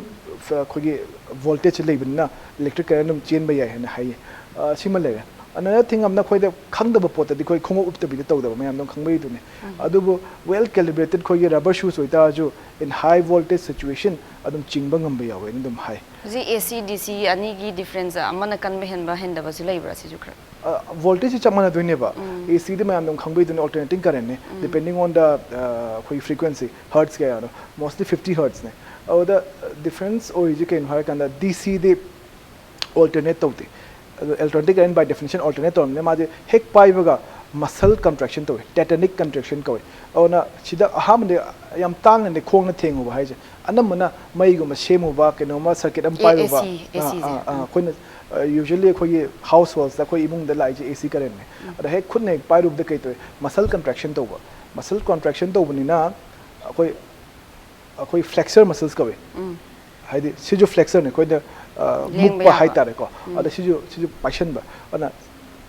ꯑꯩꯈꯣꯏꯒꯤ voltageꯁꯦ ꯂꯩꯕꯅꯤꯅ electric current ꯑꯗꯨꯝ ꯆꯦꯟꯕ ꯌꯥꯏ ꯍꯥꯏꯅ ꯍꯥꯏꯌꯦ꯫ ꯁꯤꯃ ꯂꯩꯔꯦ꯫ Another thing ꯑꯃꯅ ꯑꯩꯈꯣꯏꯗ ꯈꯪꯗꯕ ꯄꯣꯠꯇꯗꯤ ꯑꯩꯈꯣꯏ ꯈꯣꯡꯎꯞ ꯎꯞꯇꯕꯤꯗ ꯇꯧꯗꯕ ꯃꯌꯥꯝ ꯑꯗꯨꯝ ꯈꯪꯕꯩꯗꯨꯅꯤ꯫ ꯑꯗꯨꯕꯨ well calibrated ꯑꯩꯈꯣꯏꯒꯤ rubber shoes ꯑꯣꯏꯇꯥꯔꯁꯨ in high voltage situation ꯑꯗꯨꯝ ꯆꯤꯡꯕ ꯉꯝꯕ ꯌꯥꯎꯋꯦꯅ ꯑꯗꯨꯝ ꯍꯥꯏ꯫ ꯍꯧꯖꯤꯛ ꯑꯦ ꯁꯤ ꯗꯤ ꯁꯤ ꯑꯅꯤꯒꯤ ꯗꯤꯐ꯭ꯔꯦꯟꯁꯁꯦ ꯑꯃꯅ ꯀꯟꯕ ꯍꯦꯟꯕ ꯍꯦꯟꯗꯕꯁꯨ ꯂꯩꯕ꯭ꯔꯥ ꯁꯤꯁꯨ ꯈꯔ? ꯚꯣꯜꯇꯦꯖꯁꯤ ꯆꯞ ꯃꯥꯟꯅꯗꯣꯏꯅꯦꯕ꯫ ꯑꯦ ꯁꯤꯗꯤ ꯃꯌꯥꯝ ꯑꯗꯨꯝ ꯈꯪꯕꯩꯗꯨꯅꯤ, alternating currentꯅꯦ, depending on the ꯑꯩꯈꯣꯏ frequency, hertz ꯀꯌꯥꯅꯣ, mostly fifty hertzꯅꯦ꯫ ꯑꯗꯨꯗ ꯗꯤꯐ꯭ꯔꯦꯟꯁ ꯑꯣꯏꯔꯤꯁꯤ ꯀꯩꯅꯣ ꯍꯥꯏꯔꯀꯥꯟꯗ ꯗꯤ ꯁꯤꯗꯤ alternate ꯇꯧꯗꯦ꯫ ꯑꯗꯣ alternating current by definition alternate ꯇꯧꯔꯕꯅꯤꯅ ꯃꯥꯁꯦ ꯍꯦꯛ ꯄꯥꯏꯕꯒ muscle contraction ꯇꯧꯋꯤ, tetanic contraction ꯀꯧꯋꯤ꯫ ꯑꯗꯨꯅ ꯁꯤꯗ ꯑꯍꯥꯟꯕꯗ ꯌꯥꯝ ꯇꯥꯡꯅꯅꯦ ꯈꯣꯡꯅ ꯊꯦꯡꯉꯨꯕ ꯍꯥꯏꯁꯦ꯫ ꯑꯅꯝꯕꯅ ꯃꯩꯒꯨꯝꯕ ꯁꯦꯝꯃꯨꯕ, ꯀꯩꯅꯣꯝꯃ circuit ꯑꯃ ꯑꯦ- ꯄꯥꯏꯔꯨꯕ, AC, ꯑꯥ, ACꯁꯦ, ꯑꯥ, ꯑꯥ, ꯎꯝ꯫ ꯑꯩꯈꯣꯏꯅ usually ꯑꯩꯈꯣꯏꯒꯤ householdsꯇ ꯑꯩꯈꯣꯏ ꯏꯃꯨꯡꯗ ꯂꯥꯛꯏꯁꯦ ꯑꯦ ꯁꯤ currentꯅꯦ꯫ ꯑꯗ ꯍꯦꯛ ꯈꯨꯠꯅ ꯍꯦꯛ ꯄꯥꯏꯔꯨꯕꯗ ꯀꯩ ꯇꯧꯋꯤ? Muscle contraction ꯇꯧꯕ꯫ Muscle contraction ꯇꯧꯕꯅꯤꯅ ꯑꯩꯈꯣꯏ ꯑꯩꯈꯣꯏ flexor muscles ꯀꯧꯋꯤ꯫ ꯍꯥꯏꯗꯤ ꯁꯤꯁꯨ flexorꯅꯦ, ꯑꯩꯈꯣꯏꯅ ꯑ, ꯂꯦꯡꯕ ꯃꯨꯛꯄ ꯌꯥꯕ꯫ ꯍꯥꯏꯇꯥꯔꯦꯀꯣ꯫ ꯑꯗ ꯁꯤꯁꯨ ꯁꯤꯁꯨ ꯄꯥꯏꯁꯟꯕ꯫ ꯑꯗꯨꯅ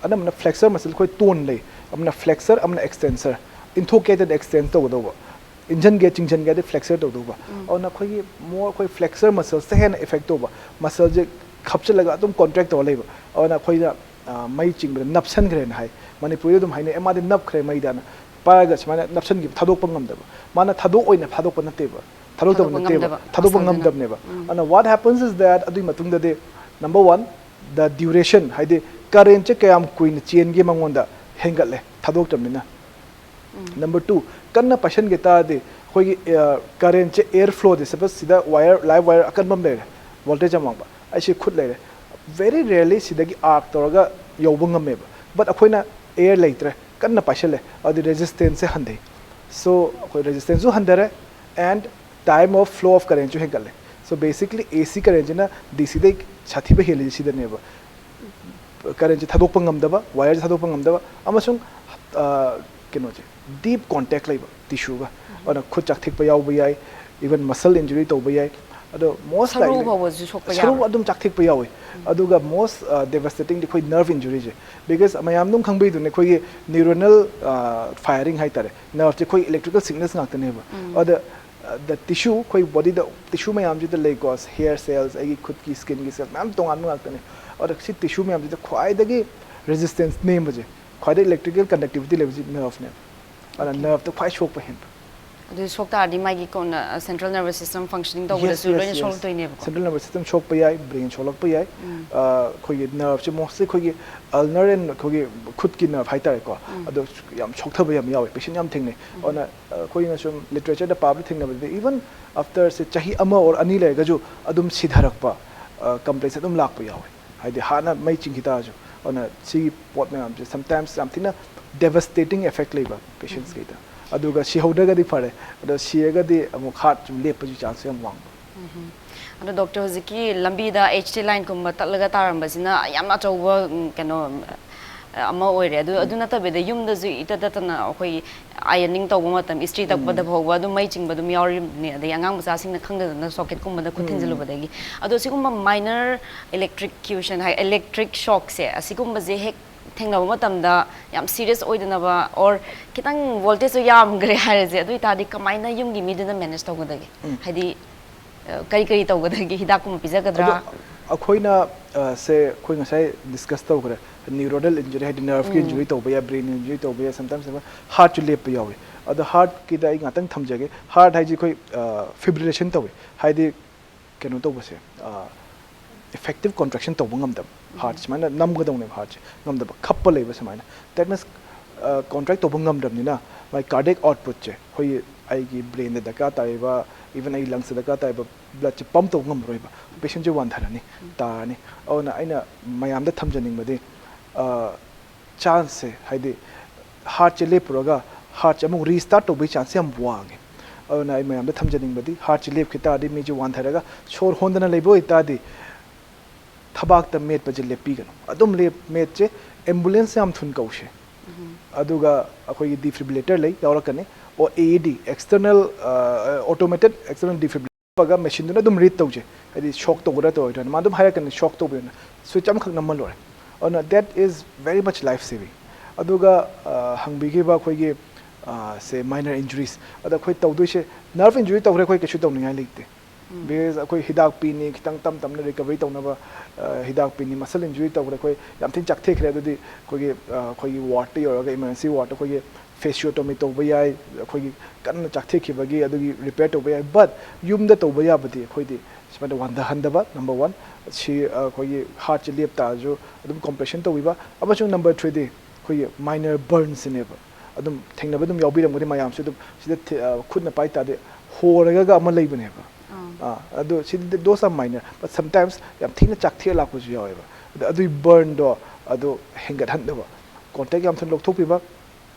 ꯑꯅꯝꯕꯅ flexor muscle ꯑꯩꯈꯣꯏ ꯇꯣꯟ ꯂꯩ, ꯑꯃꯅ flexor, ꯑꯃꯅ extensor꯫ ꯏꯟꯊꯣꯛꯀꯦ ꯍꯥꯏꯗꯤ extend ꯇꯧꯒꯗꯧꯕ, ꯏꯟꯁꯤꯟꯒꯦ, ꯆꯤꯡꯁꯤꯟꯒꯦ ꯍꯥꯏꯗꯤ flexor ꯇꯧꯗꯧꯕ꯫ ꯑꯗꯨꯅ ꯑꯩꯈꯣꯏꯒꯤ more ꯑꯩꯈꯣꯏ flexor musclesꯇ ꯍꯦꯟꯅ effect ꯇꯧꯕ꯫ Muscleꯁꯦ ꯈꯞꯆꯤꯜꯂꯒ ꯑꯗꯨꯝ contract ꯇꯧꯔ ꯂꯩꯕ꯫ ꯑꯗꯨꯅ ꯑꯩꯈꯣꯏꯅ ꯑ, ꯃꯩ ꯆꯤꯡꯕꯗ ꯅꯞꯁꯟꯈ꯭ꯔꯦꯅ ꯍꯥꯏ꯫ ꯃꯅꯤꯄꯨꯔꯤꯗ ꯑꯗꯨꯝ ꯍꯥꯏꯅꯩ, "ꯑꯦ, ꯃꯥꯗꯤ ꯅꯞꯈ꯭ꯔꯦ ꯃꯩꯗꯅ"꯫ ꯄꯥꯏꯔꯒ ꯁꯨꯃꯥꯏꯅ ꯅꯞꯁꯟꯈꯤꯕ, ꯊꯥꯗꯣꯛꯄ ꯉꯝꯗꯕ꯫ ꯃꯥꯅ ꯊꯥꯗꯣꯛ ꯑꯣꯏꯅ ꯊꯥꯗꯣꯛꯄ ꯅꯠꯇꯦꯕ, ꯊꯥꯗꯣꯛꯇꯕ ꯊꯥꯗꯣꯛꯄ ꯅꯠꯇꯦꯕ, ꯉꯝꯗꯕ, ꯊꯥꯗꯣꯛꯄ muscleꯗꯨꯅ꯫ ꯉꯝꯗꯕꯅꯦꯕ꯫ ꯑꯗꯨꯅ what happens is that ꯑꯗꯨꯒꯤ ꯃꯇꯨꯡꯗꯗꯤ number one, the duration, ꯍꯥꯏꯗꯤ currentꯁꯦ ꯀꯌꯥꯝ ꯀꯨꯏꯅ ꯆꯦꯟꯒꯦ ꯃꯉꯣꯟꯗ ꯍꯦꯟꯒꯠꯂꯦ ꯊꯥꯗꯣꯛꯇꯕꯅꯤꯅ꯫ Number two, ꯀꯟꯅ ꯄꯥꯏꯁꯟꯒꯦ ꯇꯥꯔꯗꯤ ꯑꯩꯈꯣꯏꯒꯤ currentꯁꯦ, air flowꯗꯤ, suppose ꯁꯤꯗ wire, live wire ꯑꯀꯟꯕ ꯑꯃ ꯂꯩꯔꯦ, voltage ꯌꯥꯝ ꯋꯥꯡꯕ, ꯑꯩꯁꯤ ꯈꯨꯠ ꯂꯩꯔꯦ, very rarely ꯁꯤꯗꯒꯤ arc ꯇꯧꯔꯒ ꯌꯧꯕ ꯉꯝꯃꯦꯕ꯫ But ꯑꯩꯈꯣꯏꯅ air ꯂꯩꯇ꯭ꯔꯦ, ꯀꯟꯅ ꯄꯥꯏꯁꯜꯂꯦ, ꯑꯗꯨꯗꯤ resistanceꯁꯦ ꯍꯟꯊꯩ꯫ So ꯑꯩꯈꯣꯏ resistanceꯁꯨ ꯍꯟꯊꯔꯦ and time of flow of currentꯁꯨ ꯍꯦꯟꯒꯠꯂꯦ꯫ So basically AC currentꯁꯤꯅ DCꯗꯩ ꯁꯥꯊꯤꯕ ꯍꯦꯜꯂꯤꯁꯦ ꯁꯤꯗꯅꯦꯕ꯫ Currentꯁꯦ ꯊꯥꯗꯣꯛꯄ ꯉꯝꯗꯕ, wireꯁꯦ ꯊꯥꯗꯣꯛꯄ ꯉꯝꯗꯕ, ꯑꯃꯁꯨꯡ ꯑ, ꯀꯩꯅꯣꯁꯦ, deep contact ꯂꯩꯕ tissueꯒ꯫ ꯑꯗꯨꯅ ꯈꯨꯠ ꯆꯥꯛꯊꯦꯛꯄ ꯌꯥꯎꯕ ꯌꯥꯏ, even muscle injury ꯇꯧꯕ ꯌꯥꯏ꯫ ꯑꯗꯣ most ꯁꯔꯨ likely ꯐꯥꯎꯕꯁꯨ ꯁꯣꯛꯄ ꯁꯔꯨ ꯌꯥꯕ꯭ꯔꯥ? ꯑꯗꯨꯝ ꯆꯥꯛꯊꯦꯛꯄ ꯌꯥꯎꯋꯤ꯫ ꯑꯗꯨꯒ most devastatingꯗꯤ ꯑꯩꯈꯣꯏ nerve injuryꯁꯦ, because ꯃꯌꯥꯝ ꯑꯗꯨꯝ ꯈꯪꯕꯩꯗꯨꯅꯦ ꯑꯩꯈꯣꯏꯒꯤ neuronal firing ꯍꯥꯏꯇꯥꯔꯦ, nerveꯁꯦ ꯑꯩꯈꯣꯏ electrical signals ꯉꯥꯛꯇꯅꯦꯕ꯫ ꯑꯗ the tissue, ꯑꯩꯈꯣꯏ bodyꯗ tissue ꯃꯌꯥꯝꯁꯤꯗ ꯂꯩꯀꯣ, hair cells, ꯑꯩꯒꯤ ꯈꯨꯠꯀꯤ skinꯒꯤ cells ꯃꯌꯥꯝ ꯇꯣꯉꯥꯟꯕ ꯉꯥꯛꯇꯅꯦ꯫ ꯑꯗ ꯁꯤ tissue ꯃꯌꯥꯝꯁꯤꯗ ꯈ꯭ꯋꯥꯏꯗꯒꯤ ꯔꯦꯖꯤꯁꯇꯦꯟꯁ ꯅꯦꯝꯕꯁꯦ, ꯈ꯭ꯋꯥꯏꯗꯩ ꯏꯂꯦꯛꯇ꯭ꯔꯤꯀꯦꯜ ꯀꯟꯗꯛꯇꯤꯚꯤꯇꯤ ꯂꯩꯕꯁꯤ ꯅꯔꯚꯅꯦꯕ꯫ ꯑꯗꯨꯅ Okay. ꯅꯔꯚꯇ ꯈ꯭ꯋꯥꯏ ꯁꯣꯛꯄ ꯍꯦꯟꯕ꯫ ꯑꯗꯨ ꯁꯣꯛ ꯇꯥꯔꯗꯤ ꯃꯥꯒꯤ ꯀꯣꯟꯅ ꯁꯦꯟꯇ꯭ꯔꯦꯜ ꯅꯔꯚꯁ ꯁꯤꯁꯇꯝ ꯐꯪꯁꯅꯤꯡ ꯇꯧꯕꯗꯁꯨ ꯂꯣꯏꯅ ꯁꯣꯛꯂꯛꯇꯣꯏꯅꯦꯕꯀꯣ꯫ ꯁꯦꯟꯇ꯭ꯔꯦꯜ ꯅꯔꯚꯁ ꯁꯤꯁꯇꯝ ꯁꯣꯛꯄ ꯌꯥꯏ, ꯕ꯭ꯔꯦꯟ ꯁꯣꯛꯂꯛꯄ ꯌꯥꯏ꯫ ꯎꯝ. ꯑ, ꯑꯩꯈꯣꯏꯒꯤ ꯅꯔꯚꯁꯦ ꯃꯣꯁꯂꯤ ꯑꯩꯈꯣꯏꯒꯤ ꯑꯜꯅꯔ ꯑꯦꯟ ꯑꯩꯈꯣꯏꯒꯤ ꯈꯨꯠꯀꯤ ꯅꯔꯚ ꯍꯥꯏꯇꯥꯔꯦꯀꯣ꯫ ꯎꯝ. ꯑꯗꯣ ꯌꯥꯝ ꯁꯣꯛꯊꯕ ꯌꯥꯝ ꯌꯥꯎꯋꯦ, ꯄꯦꯁꯦꯟ ꯌꯥꯝ ꯊꯦꯡꯅꯩ꯫ ꯎꯝ. ꯑꯗꯨꯅ ꯑ, ꯑꯩꯈꯣꯏꯅꯁꯨ ꯂꯤꯇꯔꯦꯆꯔꯗ ꯄꯥꯕꯗ ꯊꯦꯡꯅꯕꯗꯗꯤ, even after ꯁꯦ ꯆꯍꯤ ꯑꯃ ꯑꯣꯔ ꯑꯅꯤ ꯂꯩꯔꯒꯁꯨ ꯑꯗꯨꯝ ꯁꯤꯊꯔꯛꯄ ꯀꯝꯄ꯭ꯂꯦꯟꯁꯦ ꯑꯗꯨꯝ ꯂꯥꯛꯄ ꯌꯥꯎꯋꯦ꯫ ꯍꯥꯏꯗꯤ ꯍꯥꯟꯅ ꯃꯩ ꯆꯤꯡꯈꯤ ꯇꯥꯔꯁꯨ꯫ ꯑꯗꯨꯅ ꯁꯤꯒꯤ ꯄꯣꯠ ꯃꯌꯥꯝꯁꯦ ꯁꯝꯇꯥꯏꯝꯁ ꯌꯥꯝ ꯊꯤꯅ ꯗꯦꯕꯁꯇꯦꯇꯤꯡ ꯏꯐꯦꯛ ꯂꯩꯕ ꯄꯦꯁꯦꯟꯁꯀꯤꯗ꯫ ꯑꯗꯨꯒ ꯁꯤꯍꯧꯗ꯭ꯔꯒꯗꯤ ꯐꯔꯦ, ꯑꯗꯣ ꯁꯤꯔꯒꯗꯤ ꯑꯃꯨꯛ ꯍꯥꯔꯠ ꯁꯨꯝ ꯂꯦꯞꯄꯒꯤ ꯆꯥꯟꯁꯁꯨ ꯌꯥꯝ ꯋꯥꯡꯕ꯫ ꯎꯝ. ꯑꯗꯣ ꯗꯣꯛꯇꯔ, ꯍꯧꯖꯤꯛꯀꯤ ꯂꯝꯕꯤꯗ ꯑꯩꯆ ꯇꯤ ꯂꯥꯏꯟꯒꯨꯝꯕ ꯇꯠꯂꯒ ꯇꯥꯔꯝꯕꯁꯤꯅ ꯌꯥꯝꯅ ꯑꯆꯧꯕ, ꯎꯝ, ꯀꯩꯅꯣ, ꯑ, ꯑꯃ ꯑꯣꯏꯔꯦ꯫ ꯑꯗꯨ, ꯑꯗꯨ ꯅꯠꯇꯕꯤꯗ ꯌꯨꯝꯗꯁꯨ ꯏꯇꯠ ꯇꯠꯇꯅ ꯑꯩꯈꯣꯏ ꯑꯥꯏꯔꯅꯤꯡ ꯇꯧꯕ ꯃꯇꯝ, ꯏꯁꯇ꯭ꯔꯤ ꯇꯛꯄꯗ ꯐꯥꯎꯕ ꯑꯗꯨꯝ ꯃꯩ ꯆꯤꯡꯕ ꯑꯗꯨꯝ ꯌꯥꯎꯔꯤꯕꯅꯤ꯫ ꯑꯗꯩ ꯑꯉꯥꯡ ꯃꯆꯥꯁꯤꯡꯅ ꯈꯪꯗꯗꯅ ꯁꯣꯀꯦꯠꯀꯨꯝꯕꯗ ꯈꯨꯠ ꯊꯤꯟꯖꯤꯜꯂꯨꯕꯗꯒꯤ꯫ ꯑꯗꯣ ꯁꯤꯒꯨꯝꯕ ꯃꯥꯏꯅꯔ ꯏꯂꯦꯛꯇ꯭ꯔꯤꯛꯀ꯭ꯌꯨꯁꯟ ꯍꯥꯏ, ꯏꯂꯦꯛꯇ꯭ꯔꯤꯛ ꯁꯣꯛꯁꯦ, ꯑꯁꯤꯒꯨꯝꯕꯁꯦ ꯍꯦꯛ ꯊꯦꯡꯅꯕ ꯃꯇꯝꯗ ꯌꯥꯝ ꯁꯤꯔꯤꯌꯁ ꯑꯣꯏꯗꯅꯕ, ꯑꯣꯔ ꯈꯤꯇꯪ ꯚꯣꯜꯇꯦꯖꯁꯨ ꯌꯥꯝꯈ꯭ꯔꯦ ꯍꯥꯏꯔꯁꯦ, ꯑꯗꯨ ꯑꯣꯏꯇꯥꯔꯗꯤ ꯀꯃꯥꯏꯅ ꯌꯨꯝꯒꯤ ꯃꯤꯗꯨꯅ ꯃꯦꯅꯦꯖ ꯇꯧꯒꯗꯒꯦ? ꯎꯝ. ꯍꯥꯏꯗꯤ, ꯑ, ꯀꯔꯤ ꯀꯔꯤ ꯇꯧꯒꯗꯒꯦ? ꯍꯤꯗꯥꯛꯀꯨꯝꯕ ꯄꯤꯖꯒꯗ꯭ꯔꯥ? ꯑꯗꯣ ꯑꯩꯈꯣꯏꯅ, ꯑ, ꯁꯦ ꯑꯩꯈꯣꯏ ꯉꯁꯥꯏ ꯗꯤꯁꯀꯁ ꯇꯧꯈ꯭ꯔꯦ, ꯅ꯭ꯌꯨꯔꯣꯅꯦꯜ ꯏꯟꯖꯨꯔꯤ ꯍꯥꯏꯗꯤ ꯅꯔꯚꯀꯤ ꯏꯟꯖꯨꯔꯤ ꯇꯧꯕ ꯌꯥꯏ, ꯕ꯭ꯔꯦꯟ ꯏꯟꯖꯨꯔꯤ ꯇꯧꯕ ꯌꯥꯏ, ꯁꯝꯇꯥꯏꯝꯁ ꯍꯥꯔꯠꯁꯨ ꯂꯦꯞꯄ ꯌꯥꯎꯋꯤ꯫ ꯑꯗꯣ ꯍꯥꯔꯠꯀꯤꯗ ꯑꯩ ꯉꯥꯛꯇꯪ ꯊꯝꯖꯒꯦ꯫ ꯍꯥꯔꯠ ꯍꯥꯏꯁꯦ ꯑꯩꯈꯣꯏ ꯐꯤꯕ꯭ꯔꯤꯂꯦꯁꯟ ꯇꯧꯋꯤ, ꯍꯥꯏꯗꯤ ꯀꯩꯅꯣ ꯇꯧꯕꯁꯦ, ꯏꯐꯦꯛꯇꯤꯞ ꯀꯣꯟꯇ꯭ꯔꯦꯛꯁꯟ ꯇꯧꯕ ꯉꯝꯗꯕ, ꯍꯥꯔꯠ ꯁꯨꯃꯥꯏꯅ ꯅꯝꯒꯗꯧꯅꯦꯕ, ꯍꯥꯔꯠꯁꯦ ꯉꯝꯗꯕ, ꯈꯞꯄ ꯂꯩꯕ ꯁꯨꯃꯥꯏꯅ꯫ ꯗꯦꯠ ꯃꯤꯟꯁ ꯀꯣꯟꯇ꯭ꯔꯦꯛ ꯇꯧꯕ ꯉꯝꯗ꯭ꯔꯕꯅꯤꯅ ꯃꯥꯏ ꯀꯥꯔꯗꯤꯌꯛ ꯑꯥꯎꯠꯄꯨꯠꯁꯦ, ꯑꯩꯈꯣꯏꯒꯤ ꯑꯩꯒꯤ ꯕ꯭ꯔꯦꯟꯗ ꯗꯔꯀꯥꯔ ꯇꯥꯔꯤꯕ, ꯏꯚꯟ ꯑꯩꯒꯤ ꯂꯪꯁꯇ ꯗꯔꯀꯥꯔ ꯇꯥꯔꯤꯕ ꯕ꯭ꯂꯗꯁꯦ ꯄꯝꯞ ꯇꯧꯕ ꯉꯝꯃꯔꯣꯏꯕ, ꯄꯦꯁꯦꯟꯁꯦ ꯋꯥꯟꯊꯔꯅꯤ, ꯇꯥꯔꯅꯤ꯫ ꯑꯗꯨꯅ ꯑꯩꯅ ꯃꯌꯥꯝꯗ ꯊꯝꯖꯅꯤꯡꯕꯗꯤ, ꯆꯥꯟꯁꯁꯦ, ꯍꯥꯏꯗꯤ ꯍꯥꯔꯠꯁꯦ ꯂꯦꯞꯄꯨꯔꯒ ꯍꯥꯔꯠꯁꯦ ꯑꯃꯨꯛ ꯔꯤꯁꯇꯥꯔꯠ ꯇꯧꯕꯒꯤ ꯆꯥꯟꯁꯁꯦ ꯌꯥꯝ ꯋꯥꯡꯉꯦ꯫ ꯑꯗꯨꯅ ꯑꯩ ꯃꯌꯥꯝꯗ ꯊꯝꯖꯅꯤꯡꯕꯗꯤ, ꯍꯥꯔꯠꯁꯦ ꯂꯦꯞꯈꯤ ꯇꯥꯔꯗꯤ, ꯃꯤꯁꯦ ꯋꯥꯟꯊꯔꯒ ꯁꯣꯔ ꯍꯣꯟꯗꯅ ꯂꯩꯕ ꯑꯣꯏꯇꯥꯔꯗꯤ, ꯊꯕꯥꯛꯇ ꯃꯦꯠꯄꯁꯦ ꯂꯦꯞꯄꯤꯒꯅꯨ꯫ ꯑꯗꯨꯝ ꯂꯦꯞ-, ꯃꯦꯠꯁꯦ, ꯑꯦꯝꯕꯨꯂꯦꯟꯁ ꯌꯥꯝ ꯊꯨꯅ ꯀꯧꯁꯦ꯫ ꯑꯗꯨꯒ ꯑꯩꯈꯣꯏꯒꯤ ꯗꯤꯐꯤꯕ꯭ꯔꯤꯂꯦꯇꯔ ꯂꯩ, ꯌꯥꯎꯔꯛꯀꯅꯤ꯫ ꯑꯣ, ꯑꯦ ꯏ ꯗꯤ, external, automated external defibrillator ꯍꯥꯞꯄꯒ ꯃꯦꯁꯤꯟꯗꯨꯅ ꯑꯗꯨꯝ ꯔꯤꯗ ꯇꯧꯁꯦ, ꯍꯥꯏꯗꯤ ꯁꯣꯛ ꯇꯧꯒꯗ꯭ꯔꯥ ꯇꯧꯔꯣꯏꯗ꯭ꯔꯥ, ꯃꯥ ꯑꯗꯨꯝ ꯍꯥꯏꯔꯛꯀꯅꯤ, ꯁꯣꯛ ꯇꯧꯕꯤꯌꯣꯅ꯫ ꯁ꯭ꯋꯤꯆ ꯑꯃꯈꯛ ꯅꯝꯃ ꯂꯣꯏꯔꯦ꯫ ꯑꯗꯨꯅ that is very much life saving꯫ ꯑꯗꯨꯒ, ꯑ, ꯍꯪꯕꯤꯈꯤꯕ ꯑꯩꯈꯣꯏꯒꯤ, ꯑ, ꯁꯦ, ꯃꯥꯏꯅꯔ ꯏꯟꯖꯨꯔꯤꯁ, ꯑꯗ ꯑꯩꯈꯣꯏ ꯇꯧꯗꯣꯏꯁꯦ, ꯅꯔꯚ ꯏꯟꯖꯨꯔꯤ ꯇꯧꯈ꯭ꯔꯦ, ꯑꯩꯈꯣꯏ ꯀꯩꯁꯨ ꯇꯧꯅꯤꯡꯉꯥꯏ ꯂꯩꯇꯦ꯫ ꯕꯤꯀꯣꯁ ꯑꯩꯈꯣꯏ ꯍꯤꯗꯥꯛ ꯄꯤꯅꯤ, ꯈꯤꯇꯪ ꯇꯞ ꯇꯞꯅ ꯔꯤꯀꯕꯔꯤ ꯇꯧꯅꯕ, ꯑ, ꯍꯤꯗꯥꯛ ꯄꯤꯅꯤ, ꯃꯁꯜ ꯏꯟꯖꯨꯔꯤ ꯇꯧꯈ꯭ꯔꯦ, ꯑꯩꯈꯣꯏ ꯌꯥꯝ ꯊꯤꯅ ꯆꯥꯛꯊꯦꯛꯈ꯭ꯔꯦ, ꯑꯗꯨꯗꯤ ꯑꯩꯈꯣꯏꯒꯤ, ꯑ, ꯑꯩꯈꯣꯏꯒꯤ ꯋꯥꯔꯗꯇ ꯌꯧꯔꯒ, ꯏꯃꯔꯖꯦꯟꯁꯤ ꯋꯥꯔꯗꯇ ꯑꯩꯈꯣꯏꯒꯤ ꯐꯦꯁꯤꯑꯣꯇꯣꯃꯤ ꯇꯧꯕ ꯌꯥꯏ, ꯑꯩꯈꯣꯏꯒꯤ ꯀꯟꯅ ꯆꯥꯛꯊꯦꯛꯈꯤꯕꯒꯤ ꯑꯗꯨꯒꯤ ꯔꯤꯄꯦꯌꯔ ꯇꯧꯕ ꯌꯥꯏ꯫ ꯕꯠ ꯌꯨꯝꯗ ꯇꯧꯕ ꯌꯥꯕꯗꯤ ꯑꯩꯈꯣꯏꯗꯤ ꯁꯨꯃꯥꯏꯅ ꯋꯥꯟꯊꯍꯟꯗꯕ, ꯅꯝꯕꯔ ꯋꯥꯟ꯫ ꯁꯤ, ꯑ, ꯑꯩꯈꯣꯏꯒꯤ ꯍꯥꯔꯠꯁꯦ ꯂꯦꯞ ꯇꯥꯔꯁꯨ ꯑꯗꯨꯝ ꯀꯝꯄ꯭ꯔꯦꯁꯟ ꯇꯧꯕꯤꯕ, ꯑꯃꯁꯨꯡ ꯅꯝꯕꯔ ꯊ꯭ꯔꯤꯗꯤ ꯑꯩꯈꯣꯏꯒꯤ ꯃꯥꯏꯅꯔ ꯕꯔꯟꯁꯤꯅꯦꯕ꯫ ꯑꯗꯨꯝ ꯊꯦꯡꯅꯕ ꯑꯗꯨꯝ ꯌꯥꯎꯕꯤꯔꯝꯒꯅꯤ ꯃꯌꯥꯝꯁꯨ꯫ ꯑꯗꯨꯝ ꯁꯤꯗ ꯊꯦ-, ꯑ, ꯈꯨꯠꯅ ꯄꯥꯏ ꯇꯥꯔꯗꯤ ꯍꯣꯔꯒꯒ ꯑꯃ ꯂꯩꯕꯅꯦꯕ꯫ ꯑꯥ꯫ ꯑꯥ, ꯑꯗꯨ ꯁꯤꯗꯤ those are minor, but sometimes ꯌꯥꯝ ꯊꯤꯅ ꯆꯥꯛꯊꯦꯛ ꯂꯥꯛꯄꯁꯨ ꯌꯥꯎꯋꯦꯕ꯫ ꯑꯗ ꯑꯗꯨꯒꯤ ꯕꯔꯟꯗꯣ ꯑꯗꯨ ꯍꯦꯟꯒꯠꯍꯟꯗꯕ, ꯀꯣꯟꯇꯦꯛ ꯌꯥꯝ ꯊꯨꯅ ꯂꯧꯊꯣꯛꯄꯤꯕ꯫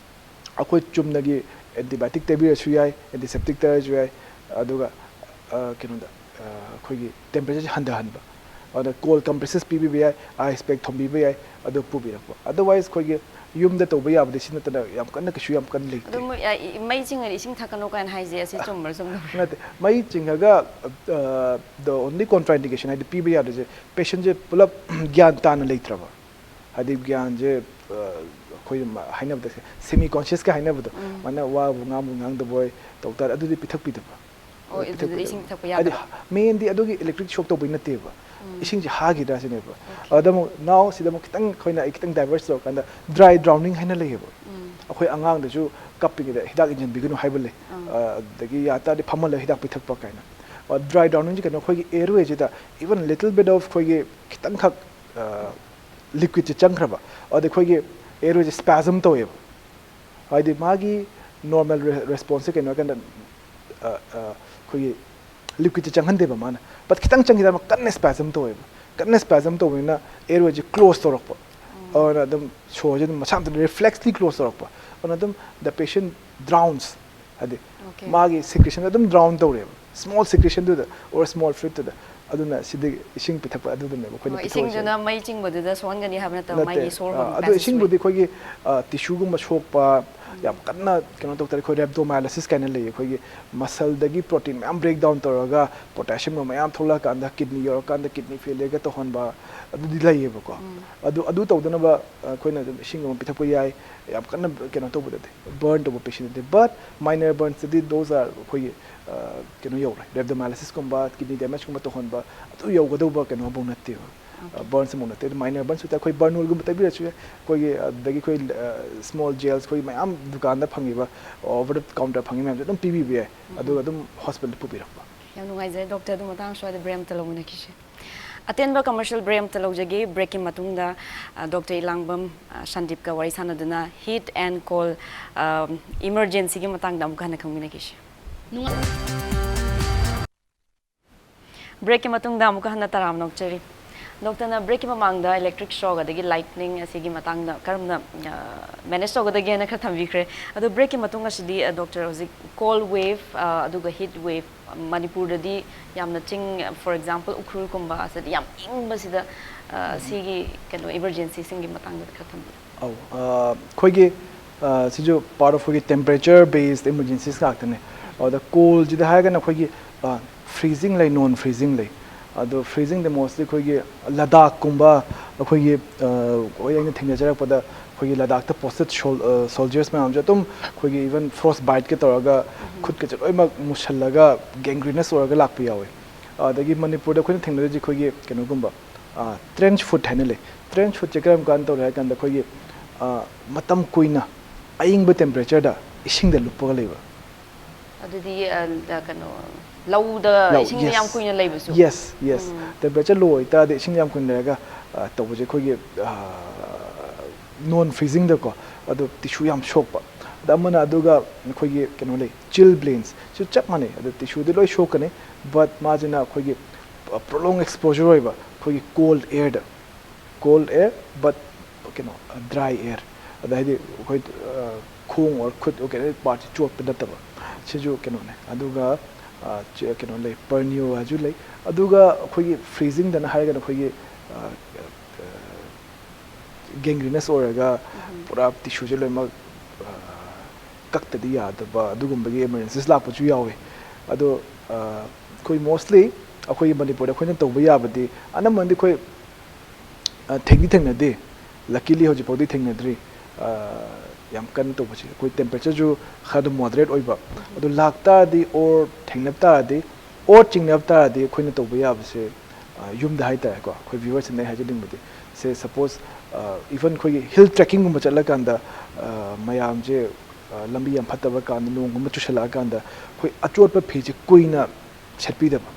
ꯑꯩꯈꯣꯏ ꯆꯨꯝꯅꯒꯤ ꯑꯦꯟꯇꯤꯕꯥꯏꯑꯣꯇꯤꯛ ꯇꯩꯕꯤꯔꯁꯨ ꯌꯥꯏ, ꯑꯦꯟꯇꯤꯁꯦꯞꯇꯤꯛ ꯇꯩꯔꯁꯨ ꯌꯥꯏ, ꯑꯗꯨꯒ, ꯑ, ꯀꯩꯅꯣꯗ, ꯑ, ꯑꯩꯈꯣꯏꯒꯤ ꯇꯦꯝꯄꯔꯦꯆꯔꯁꯦ ꯍꯟꯊꯍꯟꯕ꯫ ꯑꯗ ꯀꯣꯜ ꯀꯝꯄ꯭ꯔꯦꯁꯦꯁ ꯄꯤꯕꯤꯕ ꯌꯥꯏ, ꯑꯥꯏꯁ ꯄꯦꯛ ꯊꯝꯕꯤꯕ ꯌꯥꯏ, ꯑꯗꯨ ꯄꯨꯕꯤꯔꯛꯄ꯫ ꯑꯗꯔꯋꯥꯏꯁ ꯑꯩꯈꯣꯏꯒꯤ ꯌꯨꯝꯗ ꯇꯧꯕ ꯌꯥꯕꯗꯤ ꯁꯤ ꯅꯠꯇꯅ ꯌꯥꯝ ꯀꯟꯅ, ꯀꯩꯁꯨ ꯌꯥꯝ ꯀꯟꯅ ꯂꯩꯇꯦ꯫ ꯑꯗꯨꯝ ꯃꯣꯏ, ꯑ, ꯏ-, ꯃꯩ ꯆꯤꯡꯉꯗꯤ ꯏꯁꯤꯡ ꯊꯛꯀꯅꯨ ꯀꯥꯏꯅ ꯍꯥꯏꯁꯦ ꯑꯁꯤ ꯆꯨꯝꯕ꯭ꯔꯥ ꯆꯨꯝꯗꯕ꯭ꯔꯥ? ꯅꯠꯇꯦ, ꯃꯩ ꯆꯤꯡꯉꯒ, ꯑ, the only contraindication ꯍꯥꯏꯗꯤ ꯄꯤꯕ ꯌꯥꯗ꯭ꯔꯤꯁꯦ, ꯄꯦꯁꯦꯟꯁꯦ ꯄꯨꯂꯞ ꯒ꯭ꯌꯥꯟ ꯇꯥꯅ ꯂꯩꯇ꯭ꯔꯕ, ꯍꯥꯏꯗꯤ ꯒ꯭ꯌꯥꯟꯁꯦ, ꯑ, ꯑꯩꯈꯣꯏ ꯃ-, ꯍꯥꯏꯅꯕꯗ ꯁꯦꯃꯤ ꯀꯣꯟꯁꯤꯌꯁꯀ ꯍꯥꯏꯅꯕꯗꯣ, ꯑꯗꯨꯃꯥꯏꯅ ꯋꯥꯕꯨ ꯉꯥꯡꯕꯨ ꯉꯥꯡꯗꯕꯣꯏ ꯇꯧ ꯇꯥꯔꯗꯤ ꯑꯗꯨꯗꯤ ꯄꯤꯊꯛꯄꯤꯗꯕ꯫ ꯑꯣ, ꯑꯗꯨꯗꯤ ꯄꯤꯊꯛꯄꯤꯗꯕ꯫ ꯏꯁꯤꯡ ꯊꯛꯄ ꯍꯥꯏꯗꯤ ꯌꯥꯗꯕ? ꯃꯦꯟꯗꯤ ꯑꯗꯨꯒꯤ ꯏꯂꯦꯛꯇ꯭ꯔꯤꯛ ꯁꯣꯛ ꯇꯧꯕꯩ ꯅꯠꯇꯦꯕ, ꯎꯝ꯫ ꯏꯁꯤꯡꯁꯦ ꯍꯥꯈꯤꯗ꯭ꯔꯥ ꯁꯤꯅꯦꯕ꯫ Okay. ꯑꯗ ꯑꯃꯨꯛ now ꯁꯤꯗ ꯑꯃꯨꯛ ꯈꯤꯇꯪ ꯑꯩꯈꯣꯏꯅ, ꯑꯩ ꯈꯤꯇꯪ ꯗꯥꯏꯚꯔꯠ ꯇꯧꯔꯀꯥꯟꯗ, ꯗ꯭ꯔꯥꯏ ꯗ꯭ꯔꯥꯎꯅꯤꯡ ꯍꯥꯏꯅ ꯂꯩꯌꯦꯕ꯫ ꯎꯝ꯫ ꯑꯩꯈꯣꯏ ꯑꯉꯥꯡꯗꯁꯨ ꯀꯞꯄꯤꯉꯩꯗ ꯍꯤꯗꯥꯛ ꯏꯟꯁꯤꯟꯕꯤꯒꯅꯨ ꯍꯥꯏꯕ ꯂꯩ꯫ ꯑꯥ꯫ ꯑ, ꯑꯗꯒꯤ ꯌꯥ ꯇꯥꯔꯗꯤ ꯐꯝꯍꯜꯂꯒ ꯍꯤꯗꯥꯛ ꯄꯤꯊꯛꯄ ꯀꯥꯏꯅ꯫ ꯑ, ꯗ꯭ꯔꯥꯏ ꯗ꯭ꯔꯥꯎꯅꯤꯡꯁꯦ ꯀꯩꯅꯣ, ꯑꯩꯈꯣꯏꯒꯤ ꯑꯦꯌꯔꯋꯦꯁꯤꯗ even little bit of ꯑꯩꯈꯣꯏꯒꯤ ꯈꯤꯇꯪꯈꯛ, ꯑ, ꯂꯤꯀ꯭ꯋꯤꯠꯁꯦ ꯆꯪꯈ꯭ꯔꯕ, ꯑꯗ ꯑꯩꯈꯣꯏꯒꯤ ꯑꯦꯌꯔꯋꯦꯁꯦ ꯁ꯭ꯄꯦꯖꯝ ꯇꯧꯋꯦꯕ꯫ ꯍꯥꯏꯗꯤ ꯃꯥꯒꯤ ꯅꯣꯔꯃꯦꯜ ꯔꯦ-, ꯔꯦꯁꯄꯣꯟꯁꯁꯦ ꯀꯩꯅꯣ ꯍꯥꯏ ꯀꯥꯟꯗ, ꯑ, ꯑ, ꯑꯩꯈꯣꯏꯒꯤ ꯂꯤꯀ꯭ꯋꯤꯠꯁꯦ ꯆꯪꯍꯟꯗꯦꯕ ꯃꯥꯅ, ꯕꯠ ꯈꯤꯇꯪ ꯆꯪꯈꯤꯗ ꯀꯟꯅ ꯁ꯭ꯄꯦꯖꯝ ꯇꯧꯋꯦꯕ꯫ ꯀꯟꯅ ꯁ꯭ꯄꯦꯖꯝ ꯇꯧꯕꯅꯤꯅ ꯑꯦꯌꯔꯋꯦꯁꯦ ꯀ꯭ꯂꯣꯖ ꯇꯧꯔꯛꯄ꯫ ꯑꯗꯨꯅ ꯑꯗꯨꯝ ꯁꯣꯔꯁꯦ ꯑꯗꯨꯝ ꯃꯁꯥ ꯃꯊꯟꯇ ꯔꯤꯐ꯭ꯂꯦꯛꯁꯂꯤ ꯀ꯭ꯂꯣꯖ ꯇꯧꯔꯛꯄ꯫ ꯑꯗꯨꯅ ꯑꯗꯨꯝ the patient drowns, ꯍꯥꯏꯗꯤ Okay. ꯃꯥꯒꯤ ꯁꯤꯀ꯭ꯔꯦꯁꯟ ꯑꯗꯨꯝ ꯗ꯭ꯔꯥꯎꯟ ꯇꯧꯔꯦꯕ, ꯁ꯭ꯃꯣꯜ ꯁꯤꯀ꯭ꯔꯦꯁꯟꯗꯨꯗ ꯑꯣꯔ ꯁ꯭ꯃꯣꯜ ꯐ꯭ꯂꯨꯏꯗꯇꯨꯗ꯫ ꯑꯗꯨꯅ ꯁꯤꯗꯒꯤ ꯏꯁꯤꯡ ꯄꯤꯊꯛꯄ ꯑꯗꯨꯗꯅꯦꯕ ꯑꯩꯈꯣꯏꯅ ꯑꯣ, ꯄꯤꯊꯛꯏꯁꯦ꯫ ꯏꯁꯤꯡꯗꯨꯅ ꯃꯩ ꯆꯤꯡꯕꯗꯨꯗ ꯁꯣꯛꯍꯟꯒꯅꯤ ꯍꯥꯏꯕ ꯅꯠꯇꯕ, ꯅꯠꯇꯦ꯫ ꯃꯥꯒꯤ ꯁꯣꯔ ꯑ, ꯍꯣꯟꯕ ꯑꯗꯣ passage ꯏꯁꯤꯡꯕꯨꯗꯤ ꯑꯩꯈꯣꯏꯒꯤ, ꯑ, ꯇꯤꯁꯨꯒꯨꯝꯕ ꯁꯣꯛꯄ, ꯌꯥꯝ ꯀꯟꯅ ꯀꯩꯅꯣ ꯇꯧ ꯇꯥꯔꯗꯤ ꯑꯩꯈꯣꯏ rhabdomyolysis ꯀꯥꯏꯅ ꯂꯩꯌꯦ, ꯑꯩꯈꯣꯏꯒꯤ ꯃꯁꯜꯗꯒꯤ ꯄ꯭ꯔꯣꯇꯤꯟ ꯃꯌꯥꯝ ꯕ꯭ꯔꯦꯛ ꯗꯥꯎꯟ ꯇꯧꯔꯒ ꯄꯣꯇꯥꯁꯤꯌꯝꯒ ꯃꯌꯥꯝ ꯊꯣꯛꯂꯛꯑꯀꯥꯟꯗ ꯀꯤꯗꯅꯤ ꯌꯧꯔꯀꯥꯟꯗ ꯀꯤꯗꯅꯤ ꯐꯦꯂꯤꯌꯔꯒ ꯇꯧꯍꯟꯕ, ꯑꯗꯨꯗꯤ ꯂꯩꯌꯦꯕꯀꯣ꯫ ꯑꯗꯨ ꯑꯗꯨ ꯇꯧꯗꯅꯕ ꯑꯩꯈꯣꯏꯅ ꯑꯗꯨꯝ ꯏꯁꯤꯡ ꯑꯃ ꯄꯤꯊꯛꯄ ꯌꯥꯏ, ꯌꯥꯝ ꯀꯟꯅ ꯀꯩꯅꯣ ꯇꯧꯕꯗꯗꯤ, ꯕꯔꯟ ꯇꯧꯕ ꯄꯦꯁꯦꯟꯗꯗꯤ꯫ But minor burnsꯇꯗꯤ those are ꯑꯩꯈꯣꯏꯒꯤ ꯀꯩꯅꯣ ꯌꯧꯔꯣꯏ, rhabdomyolysisꯀꯨꯝꯕ ꯀꯤꯗꯅꯤ ꯗꯦꯃꯦꯖꯀꯨꯝꯕ ꯇꯧꯍꯟꯕ ꯑꯗꯨ ꯌꯧꯒꯗꯧꯕ ꯀꯩꯅꯣꯐꯧ ꯅꯠꯇꯦꯕ꯫ ꯕꯔꯟꯁ ꯑꯃꯨꯛ ꯅꯠꯇꯦ, ꯑꯗꯨ ꯃꯥꯏꯅꯔ ꯕꯔꯟꯁ ꯑꯣꯏꯇꯥꯔꯗꯤ ꯑꯩꯈꯣꯏ ꯕꯔꯅꯣꯜꯒꯨꯝꯕ ꯇꯩꯕꯤꯔꯁꯨ ꯌꯥꯏ꯫ ꯑꯩꯈꯣꯏꯒꯤ ꯑꯗꯒꯤ ꯑꯩꯈꯣꯏ ꯁ꯭ꯃꯣꯜ ꯖꯦꯜꯁ ꯑꯩꯈꯣꯏ ꯃꯌꯥꯝ ꯗꯨꯀꯥꯟꯗ ꯐꯪꯉꯤꯕ, ꯑꯣꯚꯔ ꯗ ꯀꯥꯎꯟꯇꯔ ꯐꯪꯉꯤ ꯃꯌꯥꯝꯁꯦ ꯑꯗꯨꯝ ꯄꯤꯕꯤꯕ ꯌꯥꯏ, ꯑꯗꯨꯒ ꯑꯗꯨꯝ ꯍꯣꯁꯄꯤꯇꯥꯜꯗ ꯄꯨꯕꯤꯔꯛꯄ꯫ ꯌꯥꯝ ꯅꯨꯡꯉꯥꯏꯖꯔꯦ ꯗꯣꯛꯇꯔ, ꯑꯗꯨ ꯃꯇꯥꯡ ꯁ꯭ꯋꯥꯏꯗ ꯕ꯭ꯔꯦꯛ ꯑꯃꯇ ꯂꯧꯃꯤꯟꯅꯈꯤꯁꯦ꯫ ꯑꯇꯦꯟꯕ ꯀꯃꯔꯁꯤꯌꯦꯜ ꯕ꯭ꯔꯦꯛ ꯑꯃꯇ ꯂꯧꯖꯒꯦ꯫ ꯕ꯭ꯔꯦꯛꯀꯤ ꯃꯇꯨꯡꯗ ꯗꯣꯛꯇꯔ ꯏꯂꯥꯡꯕꯝ ꯁꯟꯗꯤꯞꯀ ꯋꯥꯔꯤ ꯁꯥꯟꯅꯗꯨꯅ ꯍꯤꯠ ꯑꯦꯟ ꯀꯣꯜ ꯏꯃꯔꯖꯦꯟꯁꯤꯒꯤ ꯃꯇꯥꯡꯗ ꯑꯃꯨꯛꯀ ꯍꯟꯅ ꯈꯪꯃꯤꯟꯅꯈꯤꯁꯦ꯫ ꯕ꯭ꯔꯦꯛꯀꯤ ꯃꯇꯨꯡꯗ ꯑꯃꯨꯛꯀ ꯍꯟꯅ ꯇꯔꯥꯝꯅ ꯑꯣꯛꯆꯔꯤ꯫ ꯗꯣꯛꯇꯔꯅ ꯕ꯭ꯔꯦꯛꯀꯤ ꯃꯃꯥꯡꯗ ꯏꯂꯦꯛꯇ꯭ꯔꯤꯛ ꯁꯣꯛ ꯑꯗꯒꯤ ꯂꯥꯏꯠꯅꯤꯡ ꯑꯁꯤꯒꯤ ꯃꯇꯥꯡꯗ ꯀꯔꯝꯅ ꯃꯦꯅꯦꯖ ꯇꯧꯒꯗꯒꯦꯅ ꯈꯔ ꯊꯝꯕꯤꯈ꯭ꯔꯦ꯫ ꯑꯗꯣ ꯕ꯭ꯔꯦꯛꯀꯤ ꯃꯇꯨꯡ ꯑꯁꯤꯗꯤ ꯗꯣꯛꯇꯔ ꯍꯧꯖꯤꯛ ꯀꯣꯜ ꯋꯦꯚ ꯑꯗꯨꯒ ꯍꯤꯠ ꯋꯦꯚ, ꯃꯅꯤꯄꯨꯔꯗꯗꯤ ꯌꯥꯝꯅ ꯆꯤꯡ, ꯐꯣꯔ ꯑꯦꯛꯖꯥꯝꯄꯜ ꯎꯈ꯭ꯔꯨꯜꯒꯨꯝꯕ ꯑꯁꯤꯗꯤ ꯌꯥꯝ ꯏꯪꯕꯁꯤꯗ ꯁꯤꯒꯤ ꯀꯩꯅꯣ ꯏꯃꯔꯖꯦꯟꯁꯤꯁꯤꯡꯒꯤ ꯃꯇꯥꯡꯗ ꯈꯔ ꯊꯝꯕꯤꯌꯨ꯫ ꯑꯧ, ꯑꯩꯈꯣꯏꯒꯤ ꯁꯤꯁꯨ ꯄꯥꯔꯠ ꯑꯣꯐ ꯑꯩꯈꯣꯏꯒꯤ ꯇꯦꯝꯄꯔꯦꯆꯔ ꯕꯦꯁ ꯏꯃꯔꯖꯦꯟꯁꯤꯁ ꯉꯥꯛꯇꯅꯦ꯫ ꯑꯗ ꯀꯣꯜꯁꯤꯗ ꯍꯥꯏꯔꯒꯅ ꯑꯩꯈꯣꯏꯒꯤ ꯐ꯭ꯔꯤꯖꯤꯡ ꯂꯩ, ꯅꯣꯟ ꯐ꯭ꯔꯤꯖꯤꯡ ꯂꯩ꯫ ꯑꯗꯣ ꯐ꯭ꯔꯤꯖꯤꯡꯗ ꯃꯣꯁꯂꯤ ꯑꯩꯈꯣꯏꯒꯤ ꯂꯗꯥꯛꯀꯨꯝꯕ, ꯑꯩꯈꯣꯏꯒꯤ ꯍꯣꯏ, ꯑꯩꯅ ꯊꯦꯡꯅꯖꯔꯛꯄꯗ ꯑꯩꯈꯣꯏꯒꯤ ꯂꯗꯥꯛꯇ ꯄꯣꯁꯇꯦꯠ ꯁꯣꯜꯖꯔꯁ ꯃꯌꯥꯝꯁꯦ ꯑꯗꯨꯝ ꯑꯩꯈꯣꯏꯒꯤ ꯏꯚꯟ ꯐ꯭ꯔꯣꯁ ꯕꯥꯏꯠꯀ ꯇꯧꯔꯒ ꯈꯨꯠꯀꯁꯦ ꯂꯣꯏꯅꯃꯛ ꯃꯨꯁꯜꯂꯒ ꯒꯦꯡꯒ꯭ꯔꯤꯅꯁ ꯑꯣꯏꯔꯒ ꯂꯥꯛꯄ ꯌꯥꯎꯋꯦ꯫ ꯑꯗꯒꯤ ꯃꯅꯤꯄꯨꯔꯗ ꯑꯩꯈꯣꯏꯅ ꯊꯦꯡꯅꯔꯤꯁꯦ ꯑꯩꯈꯣꯏꯒꯤ ꯀꯩꯅꯣꯒꯨꯝꯕ, ꯇ꯭ꯔꯦꯟꯆ ꯐꯨꯠ ꯍꯥꯏꯅ ꯂꯩ꯫ ꯇ꯭ꯔꯦꯟꯆ ꯐꯨꯠꯁꯦ ꯀꯔꯝ ꯀꯥꯟꯗ ꯇꯧꯔꯦ ꯍꯥꯏ ꯀꯥꯟꯗ ꯑꯩꯈꯣꯏꯒꯤ ꯃꯇꯝ ꯀꯨꯏꯅ ꯑꯏꯪꯕ ꯇꯦꯝꯄꯔꯦꯆꯔꯗ ꯏꯁꯤꯡꯗ ꯂꯨꯞꯄꯒ ꯂꯩꯕ꯫ ꯑꯗꯨꯗꯤ ꯀꯩꯅꯣ, ꯂꯧꯗ ꯏꯁꯤꯡꯗ ꯌꯥꯝ ꯀꯨꯏꯅ ꯂꯩꯕꯁꯨ? Yes, yes. ꯇꯦꯝꯄꯔꯦꯆꯔ ꯂꯣ ꯑꯣꯏꯇꯥꯔꯗꯤ ꯏꯁꯤꯡꯗ ꯌꯥꯝ ꯀꯨꯏꯅ ꯂꯩꯔꯒ ꯇꯧꯕꯁꯦ ꯑꯩꯈꯣꯏꯒꯤ ꯅꯣꯟ ꯐ꯭ꯔꯤꯖꯤꯡꯗꯀꯣ, ꯑꯗꯣ ꯇꯤꯁꯨ ꯌꯥꯝ ꯁꯣꯛꯄ꯫ ꯑꯗ ꯑꯃꯅ ꯑꯗꯨꯒ ꯑꯩꯈꯣꯏꯒꯤ ꯀꯩꯅꯣ ꯂꯩ, ꯆꯤꯜ ꯕ꯭ꯂꯦꯟꯁ꯫ ꯁꯤ ꯆꯞ ꯃꯥꯟꯅꯩ꯫ ꯑꯗꯣ ꯇꯤꯁꯨꯗꯤ ꯂꯣꯏ ꯁꯣꯛꯀꯅꯤ, ꯕꯠ ꯃꯥꯁꯤꯅ ꯑꯩꯈꯣꯏꯒꯤ ꯄ꯭ꯔꯣꯂꯣꯡ ꯑꯦꯛꯁꯄꯣꯖꯔ ꯑꯣꯏꯕ ꯑꯩꯈꯣꯏꯒꯤ ꯀꯣꯜ ꯑꯦꯌꯔꯗ, ꯀꯣꯜ ꯑꯦꯌꯔ ꯕꯠ ꯀꯩꯅꯣ, ꯗ꯭ꯔꯥꯏ ꯑꯦꯌꯔ꯫ ꯑꯗ ꯍꯥꯏꯗꯤ ꯑꯩꯈꯣꯏ ꯈꯣꯡ ꯑꯣꯔ ꯈꯨꯠ ꯑꯣꯔ ꯀꯩꯅꯣ ꯄꯥꯔꯠꯁꯤ ꯆꯣꯠꯄ ꯅꯠꯇꯕ, ꯁꯤꯁꯨ ꯀꯩꯅꯣꯅꯦ꯫ ꯑꯗꯨꯒ ꯀꯩꯅꯣ ꯂꯩ, ꯄꯔꯅꯤꯌꯣ ꯍꯥꯏꯁꯨ ꯂꯩ꯫ ꯑꯗꯨꯒ ꯑꯩꯈꯣꯏꯒꯤ ꯐ꯭ꯔꯤꯖꯤꯡꯗꯅ ꯍꯥꯏꯔꯒꯅ ꯑꯩꯈꯣꯏꯒꯤ ꯒꯦꯡꯒ꯭ꯔꯤꯅꯁ ꯑꯣꯏꯔꯒ ꯄꯨꯔꯥ ꯇꯤꯁꯨꯁꯦ ꯂꯣꯏꯅꯃꯛ ꯀꯛꯇꯗꯤ ꯌꯥꯗꯕ ꯑꯗꯨꯒꯨꯝꯕꯒꯤ ꯏꯃꯔꯖꯦꯟꯁꯤꯁ ꯂꯥꯛꯄꯁꯨ ꯌꯥꯎꯋꯤ꯫ ꯑꯗꯣ ꯑꯩꯈꯣꯏ ꯃꯣꯁꯂꯤ ꯑꯩꯈꯣꯏꯒꯤ ꯃꯅꯤꯄꯨꯔꯗ ꯑꯩꯈꯣꯏꯅ ꯇꯧꯕ ꯌꯥꯕꯗꯤ ꯑꯅꯝꯕꯅꯗꯤ ꯑꯩꯈꯣꯏ ꯊꯦꯡꯗꯤ ꯊꯦꯡꯅꯗꯦ꯫ ꯂꯛꯀꯤꯂꯤ ꯍꯧꯖꯤꯛꯐꯥꯎꯗꯤ ꯊꯦꯡꯅꯗ꯭ꯔꯤ꯫ ꯌꯥꯝ ꯀꯟꯅ ꯇꯧꯕꯁꯦ ꯑꯩꯈꯣꯏ ꯇꯦꯝꯄꯔꯦꯆꯔꯁꯨ ꯈꯔ ꯑꯗꯨꯝ ꯃꯣꯗꯔꯦꯠ ꯑꯣꯏꯕ꯫ ꯑꯗꯨ ꯂꯥꯛꯇꯥꯔꯗꯤ ꯑꯣꯔ ꯊꯦꯡꯅꯕ ꯇꯥꯔꯗꯤ ꯑꯣꯔ ꯆꯤꯡꯅꯕ ꯇꯥꯔꯗꯤ ꯑꯩꯈꯣꯏꯅ ꯇꯧꯕ ꯌꯥꯕꯁꯦ ꯌꯨꯝꯗ ꯍꯥꯏꯇꯥꯔꯦꯀꯣ꯫ ꯑꯩꯈꯣꯏ ꯚ꯭ꯌꯨꯋꯔꯁꯤꯡꯅ ꯑꯩ ꯍꯥꯏꯖꯅꯤꯡꯕꯗꯤ ꯁꯦ, ꯁꯄꯣꯁ ꯏꯚꯟ ꯑꯩꯈꯣꯏꯒꯤ ꯍꯤꯜ ꯇ꯭ꯔꯦꯛꯀꯤꯡꯒꯨꯝꯕ ꯆꯠꯂꯀꯥꯟꯗ ꯃꯌꯥꯝꯁꯦ ꯂꯝꯕꯤ ꯌꯥꯝ ꯐꯠꯇꯕ ꯀꯥꯟꯗ ꯅꯣꯡꯒꯨꯝꯕ ꯆꯨꯁꯜꯂꯛꯑꯀꯥꯟꯗ ꯑꯩꯈꯣꯏ ꯑꯆꯣꯠꯄ ꯐꯤꯁꯦ ꯀꯨꯏꯅ ꯁꯦꯠꯄꯤꯗꯕ꯫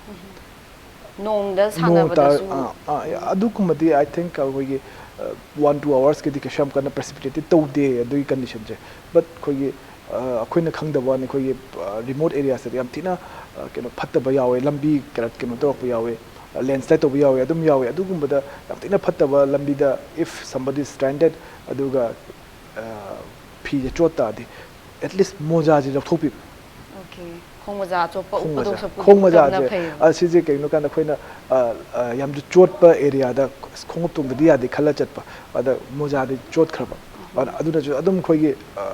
ꯅꯣꯡꯗ ꯅꯣꯡ ꯇꯥꯔ ꯁꯥꯟꯅꯕꯗꯁꯨ ꯑꯥ, ꯑꯥ, ꯑꯗꯨꯒꯨꯝꯕꯗꯤ ꯑꯥꯏ ꯊꯤꯡꯛ ꯑꯩꯈꯣꯏꯒꯤ ꯋꯥꯟ ꯇꯨ ꯑꯋꯥꯔꯁꯀꯤꯗꯤ ꯀꯩꯁꯨ ꯌꯥꯝ ꯀꯟꯅ ꯄ꯭ꯔꯦꯁꯤꯄꯤꯇꯦꯠꯇꯤ ꯇꯧꯗꯦ ꯑꯗꯨꯒꯤ ꯀꯟꯗꯤꯁꯟꯁꯦ꯫ ꯕꯠ ꯑꯩꯈꯣꯏꯒꯤ ꯑꯩꯈꯣꯏꯅ ꯈꯪꯗꯕ ꯋꯥꯅꯤ, ꯑꯩꯈꯣꯏꯒꯤ ꯔꯤꯃꯣꯠ ꯑꯦꯔꯤꯌꯥꯁꯤꯗ ꯌꯥꯝ ꯊꯤꯅ ꯀꯩꯅꯣ ꯐꯠꯇꯕ ꯌꯥꯎꯋꯦ, ꯂꯝꯕꯤ ꯀꯩꯅꯣ ꯇꯧꯔꯛꯄ ꯌꯥꯎꯋꯦ, ꯂꯦꯟꯁ꯭ꯂꯥꯏꯠ ꯇꯧꯕ ꯌꯥꯎꯋꯦ꯫ ꯑꯗꯨꯝ ꯌꯥꯎꯋꯦ꯫ ꯑꯗꯨꯒꯨꯝꯕꯗ ꯌꯥꯝ ꯊꯤꯅ ꯐꯠꯇꯕ ꯂꯝꯕꯤꯗ if somebody is stranded ꯑꯗꯨꯒ ꯐꯤꯁꯦ ꯆꯣꯠ ꯇꯥꯔꯗꯤ ꯑꯦꯠꯂꯤꯁ ꯃꯣꯖꯥꯁꯦ ꯂꯧꯊꯣꯛꯄꯤꯕ꯫ ꯑꯣꯀꯦ꯫ ꯈꯣꯡ ꯃꯣꯖꯥ ꯑꯆꯣꯠꯄ ꯈꯣꯡ ꯎꯞꯄꯗꯧ ꯃꯣꯖꯥ ꯁꯔꯨꯛꯄꯨꯗꯤ ꯈꯣꯡ ꯎꯞꯇꯕꯅ ꯃꯣꯖꯥꯁꯦ ꯐꯩꯌꯦꯕ꯫ ꯑ, ꯁꯤꯁꯦ ꯀꯩꯒꯤꯅꯣ ꯀꯥꯟꯗ ꯑꯩꯈꯣꯏꯅ ꯑ, ꯑ, ꯌꯥꯝꯅ ꯆꯣꯠꯄ ꯑꯦꯔꯤꯌꯥꯗ ꯑꯁ, ꯈꯣꯡꯎꯞ ꯇꯣꯡꯗꯗꯤ ꯌꯥꯗꯦ ꯈꯜꯂ ꯆꯠꯄ꯫ ꯑꯗ ꯃꯣꯖꯥꯗꯤ ꯆꯣꯠꯈ꯭ꯔꯕ꯫ ꯑꯗꯨꯅ ꯑꯗꯨꯅꯁꯨ ꯑꯗꯨꯝ ꯑꯩꯈꯣꯏꯒꯤ ꯑ,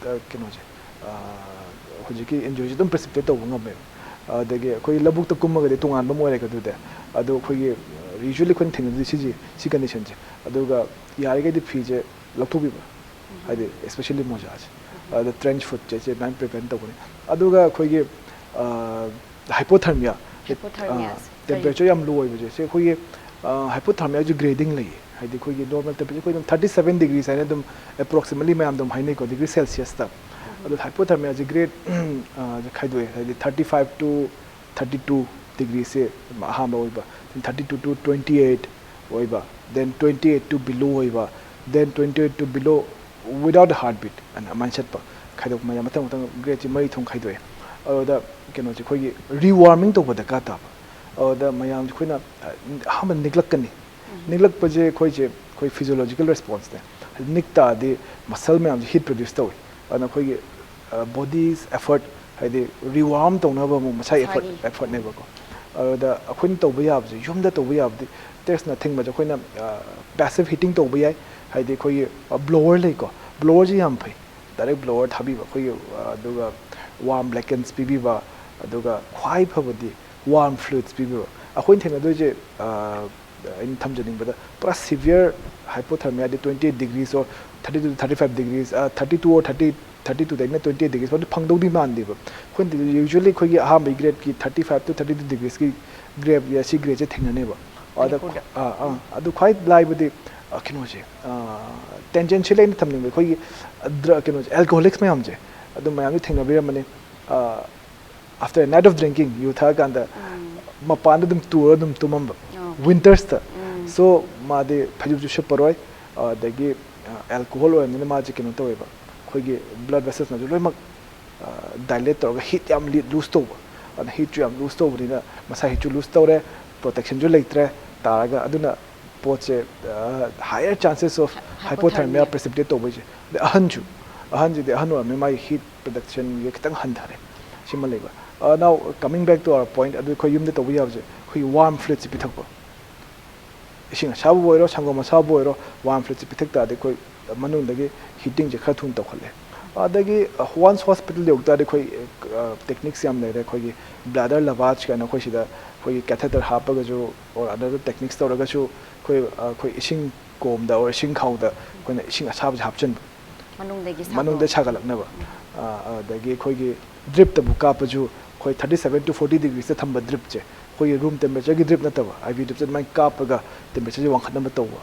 ꯑ, ꯀꯩꯅꯣꯁꯦ ꯑ, ꯍꯧꯖꯤꯛꯀꯤ ꯏꯟꯖꯨꯔꯤꯁꯦ ꯑꯗꯨꯝ ꯄ꯭ꯔꯦꯁꯤꯄꯤꯇꯦꯠ ꯇꯧꯕ ꯉꯝꯃꯦꯕ꯫ ꯑꯗꯒꯤ ꯑꯩꯈꯣꯏ ꯂꯧꯕꯨꯛꯇ ꯀꯨꯝꯃꯒꯗꯤ ꯇꯣꯉꯥꯟꯕ ꯑꯃ ꯑꯣꯏꯔꯦꯀꯣ꯫ ꯑꯗꯨꯗꯤ ꯑꯗꯣ ꯑꯩꯈꯣꯏꯒꯤ ꯌꯨꯖ꯭ꯋꯦꯂꯤ ꯑꯩꯈꯣꯏꯅ ꯊꯦꯡꯅꯗꯣꯏꯁꯦ ꯁꯤꯁꯦ, ꯁꯤ ꯀꯟꯗꯤꯁꯟꯁꯦ꯫ ꯑꯗꯨꯒ ꯌꯥꯔꯤꯈꯩꯗꯤ ꯐꯤꯁꯦ ꯂꯧꯊꯣꯛꯄꯤꯕ꯫ ꯍꯥꯏꯗꯤ especially ꯃꯣꯖꯥꯁꯦ꯫ ꯑꯗ trench footꯁꯦ ꯁꯤ ꯑꯗꯨꯃꯥꯏꯅ ꯄ꯭ꯔꯤꯚꯦꯟ ꯇꯧꯒꯅꯤ꯫ ꯑꯗꯨꯒ ꯑꯩꯈꯣꯏꯒꯤ ꯍꯥꯏꯄꯣꯊꯔꯃꯤꯌꯥ, Hypothermia ꯁꯦ ꯀꯔꯤ? ꯇꯦꯝꯄꯔꯦꯆꯔ ꯌꯥꯝ ꯂꯣ ꯑꯣꯏꯕꯁꯦ, ꯁꯤ ꯑꯩꯈꯣꯏꯒꯤ ꯍꯥꯏꯄꯣꯊꯔꯃꯤꯌꯥꯁꯦ ꯒ꯭ꯔꯦꯗꯤꯡ ꯂꯩꯌꯦ꯫ ꯍꯥꯏꯗꯤ ꯑꯩꯈꯣꯏꯒꯤ ꯅꯣꯔꯃꯦꯜ ꯇꯦꯝꯄꯔꯦꯆꯔ ꯑꯩꯈꯣꯏ ꯑꯗꯨꯝ ꯊꯥꯔꯇꯤ ꯁꯦꯚꯦꯟ ꯗꯤꯒ꯭ꯔꯤꯁ ꯍꯥꯏꯅ ꯑꯗꯨꯝ ꯑꯦꯄ꯭ꯔꯣꯛꯁꯤꯃꯦꯠꯂꯤ ꯃꯌꯥꯝ ꯑꯗꯨꯝ ꯍꯥꯏꯅꯩꯀꯣ, ꯗꯤꯒ꯭ꯔꯤ ꯁꯦꯜꯁꯤꯌꯁꯇ꯫ ꯑꯗꯣ ꯍꯥꯏꯄꯣꯊꯔꯃꯤꯌꯥꯁꯦ ꯒ꯭ꯔꯦꯗ ꯈꯥꯏꯗꯣꯛꯑꯦ꯫ ꯍꯥꯏꯗꯤ thirty five to thirty two ꯗꯤꯒ꯭ꯔꯤꯁꯦ ꯑꯍꯥꯟꯕ ꯑꯣꯏꯕ, thirty two to twenty eight ꯑꯣꯏꯕ, then twenty eight to below ꯑꯣꯏꯕ, then twenty eight to below without heartbeat ꯑꯅ ꯑꯗꯨꯃꯥꯏꯅ ꯆꯠꯄ, ꯈꯥꯏꯗꯣꯛꯄ ꯃꯌꯥꯝ ꯃꯊꯪ ꯃꯊꯪ ꯒ꯭ꯔꯦꯗꯁꯦ ꯃꯔꯤ ꯊꯣꯛꯅ ꯈꯥꯏꯗꯣꯛꯑꯦ꯫ ꯑꯗꯨꯗ ꯀꯩꯅꯣꯁꯦ ꯑꯩꯈꯣꯏꯒꯤ ꯔꯤꯋꯥꯔꯃꯤꯡ ꯇꯧꯕ ꯗꯔꯀꯥꯔ ꯇꯥꯕ꯫ ꯑꯗꯨꯗ ꯃꯌꯥꯝꯁꯦ ꯑꯩꯈꯣꯏꯅ ꯑ, ꯑꯍꯥꯟꯕ ꯅꯤꯛꯂꯛꯀꯅꯤ꯫ ꯅꯤꯛꯂꯛꯄꯁꯦ ꯑꯩꯈꯣꯏꯁꯦ ꯑꯩꯈꯣꯏ ꯐꯤꯖꯤꯌꯣꯂꯣꯖꯤꯀꯦꯜ ꯔꯦꯁꯄꯣꯟꯁꯅꯦ꯫ ꯍꯥꯏꯗꯤ ꯅꯤꯛ ꯇꯥꯔꯗꯤ ꯃꯁꯜ ꯃꯌꯥꯝꯁꯦ ꯍꯤꯠ ꯄ꯭ꯔꯣꯗ꯭ꯌꯨꯁ ꯇꯧꯋꯤ꯫ ꯑꯗꯨꯅ ꯑꯩꯈꯣꯏꯒꯤ ꯕꯣꯗꯤꯁ ꯑꯦꯐꯔꯠ, ꯍꯥꯏꯗꯤ ꯔꯤꯋꯥꯔꯝ ꯇꯧꯅꯕ ꯑꯃꯨꯛ ꯃꯁꯥꯒꯤ ꯑꯦꯐꯔꯠ, ꯃꯁꯥꯒꯤ꯫ ꯑꯦꯐꯔꯠꯅꯦꯕꯀꯣ꯫ ꯑꯗꯨꯗ ꯑꯩꯈꯣꯏꯅ ꯇꯧꯕ ꯌꯥꯕꯁꯦ, ꯌꯨꯝꯗ ꯇꯧꯕ ꯌꯥꯕꯗꯤ, there's nothing much꯫ ꯑꯩꯈꯣꯏꯅ ꯄꯦꯁꯤꯚ ꯍꯤꯇꯤꯡ ꯇꯧꯕ ꯌꯥꯏ꯫ ꯍꯥꯏꯗꯤ ꯑꯩꯈꯣꯏꯒꯤ ꯕ꯭ꯂꯣꯋꯔ ꯂꯩꯀꯣ, ꯕ꯭ꯂꯣꯋꯔꯁꯦ ꯌꯥꯝ ꯐꯩ꯫ ꯗꯥꯏꯔꯦꯛ ꯕ꯭ꯂꯣꯋꯔ ꯊꯥꯕꯤꯕ ꯑꯩꯈꯣꯏꯒꯤ, ꯑ, ꯑꯗꯨꯒ ꯋꯥꯔꯝ ꯕ꯭ꯂꯦꯡꯀꯦꯠꯁ ꯄꯤꯕꯤꯕ, ꯑꯗꯨꯒ ꯈ꯭ꯋꯥꯏ ꯐꯕꯗꯤ ꯋꯥꯔꯝ ꯐ꯭ꯂꯨꯏꯗꯁ ꯄꯤꯕꯤꯕ꯫ ꯑꯩꯈꯣꯏꯅ ꯊꯦꯡꯅꯗꯣꯏꯁꯦ, ꯑ, ꯑꯩꯅ ꯊꯝꯖꯅꯤꯡꯕꯗ ꯄꯨꯔꯥ severe ꯍꯥꯏꯄꯣꯊꯔꯃꯤꯌꯥꯗꯤ twenty eight degrees or thirty to thirty five degrees, ꯑ, thirty two or thirty, thirty two ꯗꯩꯅ twenty eight degrees ꯐꯥꯎꯗꯤ ꯐꯪꯗꯧꯗꯤ ꯃꯥꯟꯗꯦꯕ꯫ ꯑꯩꯈꯣꯏꯅ usually ꯑꯩꯈꯣꯏꯒꯤ ꯑꯍꯥꯟꯕꯒꯤ grade ꯀꯤ thirty five to thirty two degrees ꯀꯤ grade, ꯑꯁꯤ grade ꯁꯦ ꯊꯦꯡꯅꯅꯦꯕ꯫ ꯑꯗ ꯃꯅꯤꯄꯨꯔꯗ꯫ ꯑꯥ, ꯑꯥ, ꯑꯗꯨ ꯈ꯭ꯋꯥꯏ ꯂꯥꯏꯕꯗꯤ, ꯑ, ꯀꯩꯅꯣꯁꯦ, ꯑ, tangential ꯑꯩꯅ ꯊꯝꯅꯤꯡꯕ ꯑꯩꯈꯣꯏꯒꯤ, ꯑ, ꯗ꯭ꯔ-, ꯀꯩꯅꯣꯁꯦ, alcoholics ꯃꯌꯥꯝꯁꯦ, ꯑꯗꯨ ꯃꯌꯥꯝꯁꯨ ꯊꯦꯡꯅꯕꯤꯔꯝꯃꯅꯤ꯫ ꯑ, after a night of drinking, ꯌꯨ ꯊꯛꯑꯀꯥꯟꯗ ꯎꯝ꯫ ꯃꯄꯥꯟꯗ ꯑꯗꯨꯝ ꯇꯨꯔ ꯑꯗꯨꯝ ꯇꯨꯝꯃꯝꯕ, ꯑꯣ꯫ Winters ꯇ꯫ ꯎꯝ꯫ So, ꯃꯥꯗꯤ ꯐꯩꯖꯨꯞꯁꯨ ꯁꯨꯞꯄꯔꯣꯏ, ꯑꯗꯒꯤ, ꯑ, alcohol ꯑꯣꯏꯔꯕꯅꯤꯅ ꯃꯥꯁꯦ ꯀꯩꯅꯣ ꯇꯧꯋꯦꯕ, ꯑꯩꯈꯣꯏꯒꯤ blood vessels ꯅꯁꯨ ꯂꯣꯏꯅꯃꯛ, ꯑ, dilate ꯇꯧꯔꯒ heat ꯌꯥꯝ ꯂꯤ-, lose ꯇꯧꯕ, ꯑꯗꯨꯅ heat ꯁꯨ ꯌꯥꯝ lose ꯇꯧꯕꯅꯤꯅ ꯃꯁꯥ heat ꯁꯨ lose ꯇꯧꯔꯦ, protection ꯁꯨ ꯂꯩꯇ꯭ꯔꯦ, ꯇꯥꯔꯒ ꯑꯗꯨꯅ ꯄꯣꯠꯁꯦ, ꯑ, higher chances of hypothermia, hypothermia꯫ Precipitate ꯇꯧꯕꯩꯁꯦ꯫ ꯑꯗꯩ ꯑꯍꯟꯁꯨ, ꯑꯍꯟꯁꯤꯗꯤ ꯑꯍꯟ ꯑꯣꯏꯔꯕꯅꯤꯅ ꯃꯥꯒꯤ heat production ꯁꯦ ꯈꯤꯇꯪ ꯍꯟꯊꯔꯦ꯫ ꯁꯤꯃ ꯂꯩꯕ꯫ ꯑ, now coming back to our point, ꯑꯗꯨ ꯑꯩꯈꯣꯏ ꯌꯨꯝꯗ ꯇꯧꯕ ꯌꯥꯕꯁꯦ ꯑꯩꯈꯣꯏꯒꯤ warm fluid ꯁꯦ ꯄꯤꯊꯛꯄ꯫ ꯏꯁꯤꯡ ꯑꯁꯥꯕꯕꯨ ꯑꯣꯏꯔꯣ, ꯁꯪꯒꯣꯝ ꯑꯁꯥꯕꯕꯨ ꯑꯣꯏꯔꯣ, warm fluid ꯁꯦ ꯄꯤꯊꯛ ꯇꯥꯔꯗꯤ ꯑꯩꯈꯣꯏ ꯃꯅꯨꯡꯗꯒꯤ heating ꯁꯦ ꯈꯔ ꯊꯨꯅ ꯇꯧꯈꯠꯂꯦ꯫ ꯑꯗꯒꯤ, ꯑ, once hospital ꯌꯧ ꯇꯥꯔꯗꯤ ꯑꯩꯈꯣꯏ, ꯑ, techniques ꯌꯥꯝ ꯂꯩꯔꯦ꯫ ꯑꯩꯈꯣꯏꯒꯤ bladder lavage ꯀꯥꯏꯅ ꯑꯩꯈꯣꯏ ꯁꯤꯗ ꯑꯩꯈꯣꯏꯒꯤ catheter ꯍꯥꯞꯄꯒꯁꯨ, or other techniques ꯇꯧꯔꯒꯁꯨ ꯑꯩꯈꯣꯏ, ꯑ, ꯑꯩꯈꯣꯏ ꯏꯁꯤꯡ ꯀꯣꯝꯗ or ꯏꯁꯤꯡ ꯈꯥꯎꯗ ꯑꯩꯈꯣꯏꯅ ꯏꯁꯤꯡ ꯑꯁꯥꯕꯁꯦ ꯍꯥꯞꯆꯤꯟꯕ꯫ ꯃꯅꯨꯡꯗꯒꯤ ꯁꯥꯗꯣꯛ-, ꯃꯅꯨꯡꯗ ꯁꯥꯒꯠꯂꯛꯅꯕ꯫ ꯎꯝ꯫ ꯑ, ꯑꯗꯒꯤ ꯑꯩꯈꯣꯏꯒꯤ drip ꯇꯕꯨ ꯀꯥꯞꯄꯁꯨ ꯑꯩꯈꯣꯏ thirty seven to forty degrees ꯇ ꯊꯝꯕ drip ꯁꯦ, ꯑꯩꯈꯣꯏꯒꯤ room temperature ꯒꯤ drip ꯅꯠꯇꯕ, I V drip ꯁꯦ ꯑꯗꯨꯃꯥꯏꯅ ꯀꯥꯞꯄꯒ temperature ꯁꯦ ꯋꯥꯡꯈꯠꯅꯕ ꯇꯧꯕ꯫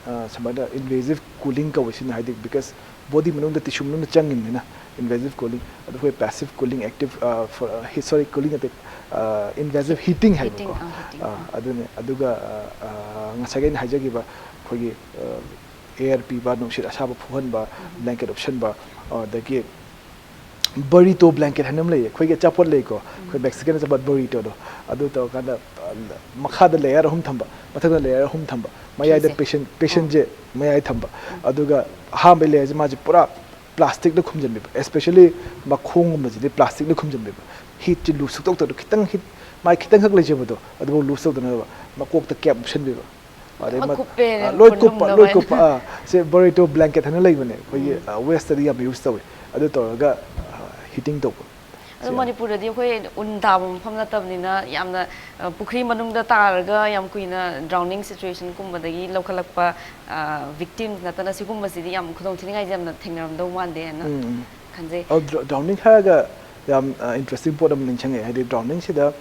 ꯑ, ꯁꯨꯃꯥꯏꯅ invasive cooling ꯀꯧꯋꯦ ꯁꯤꯅ, ꯍꯥꯏꯗꯤ because body ꯃꯅꯨꯡꯗ, tissue ꯃꯅꯨꯡꯗ ꯆꯪꯉꯤꯕꯅꯤꯅ invasive cooling꯫ ꯑꯗꯨ ꯑꯩꯈꯣꯏ passive cooling, active, ꯑ, for, ꯑ, he-, sorry, cooling ꯅꯠꯇꯦ, ꯑ, invasive heating ꯍꯥꯏꯕꯀꯣ꯫ Heating, ꯑ, heating, ꯑ, ꯑ꯫ ꯑꯗꯨꯅꯦ꯫ ꯑꯗꯨꯒ, ꯑ, ꯑ, ꯉꯁꯥꯏꯒꯤ ꯑꯩꯅ ꯍꯥꯏꯖꯈꯤꯕ ꯑꯩꯈꯣꯏꯒꯤ, ꯑ, air ꯄꯤꯕ, ꯅꯨꯡꯁꯤꯠ ꯑꯁꯥꯕ ꯐꯨꯍꯟꯕ, ꯎꯝ꯫ Blanket ꯎꯞꯁꯟꯕ, ꯑꯗꯒꯤ burrito blanket ꯍꯥꯏꯅ ꯑꯃ ꯂꯩꯌꯦ, ꯑꯩꯈꯣꯏꯒꯤ ꯑꯆꯥꯄꯣꯠ ꯂꯩꯀꯣ, ꯑꯩꯈꯣꯏ ꯎꯝ꯫ Mexican ꯑꯆꯥꯄꯣꯠ burrito ꯗꯣ, ꯑꯗꯨ ꯇꯧꯔꯀꯥꯟꯗ, ꯑ, ꯃꯈꯥꯗ layer ꯑꯍꯨꯝ ꯊꯝꯕ, ꯃꯊꯛꯇ layer ꯑꯍꯨꯝ ꯊꯝꯕ, ꯃꯌꯥꯏꯗ ꯐꯤꯁꯦ꯫ Patient, patient ꯑꯣ꯫ ꯁꯦ ꯃꯌꯥꯏ ꯊꯝꯕ, ꯎꯝ꯫ ꯑꯗꯨꯒ ꯑꯍꯥꯟꯕ layer ꯁꯦ ꯃꯥꯁꯦ ꯄꯨꯔꯥ plastic ꯅ ꯈꯨꯝꯖꯤꯟꯕꯤꯕ, especially ꯃꯈꯣꯡꯒꯨꯝꯕꯁꯤꯗꯤ plastic ꯅ ꯈꯨꯝꯖꯤꯟꯕꯤꯕ, heat ꯁꯦ lose ꯁꯨꯡꯇꯧ ꯇꯧꯗꯕ, ꯈꯤꯇꯪ heat ꯃꯥꯏ ꯈꯤꯇꯪꯈꯛ ꯂꯩꯖꯕꯗꯣ ꯑꯗꯨꯐꯥꯎ lose ꯇꯧꯗꯅꯕ ꯃꯀꯣꯛꯇ cap ꯎꯞꯁꯟꯕꯤꯕ꯫ ꯑꯗꯩ ꯃ- ꯃꯀꯨꯞꯄꯦ ꯑ, ꯂꯣꯏ ꯈꯨꯅꯨꯡ ꯀꯨꯞꯄ ꯂꯣꯏ ꯑꯗꯨꯃꯥꯏꯅ꯫ ꯀꯨꯞꯄ ꯑꯥ, ꯁꯦ ꯕꯔꯤꯇꯣ ꯕ꯭ꯂꯦꯡꯀꯦꯠ ꯍꯥꯏꯅ ꯂꯩꯕꯅꯦ ꯑꯩꯈꯣꯏꯒꯤ ꯋꯦꯁꯇꯗꯤ ꯌꯥꯝ ꯌꯨꯁ ꯇꯧꯋꯤ꯫ ꯑꯗꯨ ꯇꯧꯔꯒ ꯍꯤꯇꯤꯡ ꯇꯧꯕ꯫ ꯑꯗꯣ ꯃꯅꯤꯄꯨꯔꯗꯗꯤ ꯑꯩꯈꯣꯏ ꯎꯟ ꯇꯥꯕ ꯃꯐꯝ ꯅꯠꯇꯕꯅꯤꯅ ꯌꯥꯝꯅ ꯑ, ꯄꯨꯈ꯭ꯔꯤ ꯃꯅꯨꯡꯗ ꯇꯥꯔꯒ ꯌꯥꯝ ꯀꯨꯏꯅ ꯗ꯭ꯔꯥꯎꯅꯤꯡ ꯁꯤꯆꯨꯋꯦꯁꯟꯒꯨꯝꯕꯗꯒꯤ ꯂꯧꯈꯠꯂꯛꯄ ꯚꯤꯛꯇꯤꯝꯁ ꯅꯠꯇꯅ ꯁꯤꯒꯨꯝꯕꯁꯤꯗꯤ ꯌꯥꯝ ꯈꯨꯗꯣꯡ ꯊꯤꯅꯤꯡꯉꯥꯏꯁꯦ ꯌꯥꯝꯅ ꯊꯦꯡꯅꯔꯝꯗꯧ ꯃꯥꯟꯗꯦꯅ ꯎꯝ, ꯎꯝ꯫ ꯈꯟꯖꯩ꯫ ꯑꯗꯣ ꯗ꯭ꯔꯥꯎꯅꯤꯡ ꯍꯥꯏꯔꯒ ꯌꯥꯝ ꯏꯟꯇꯔꯦꯁꯇꯤꯡ ꯄꯣꯠ ꯑꯃ ꯅꯤꯡꯁꯤꯡꯉꯛꯑꯦ, ꯍꯥꯏꯗꯤ ꯗ꯭ꯔꯥꯎꯅꯤꯡꯁꯤꯗ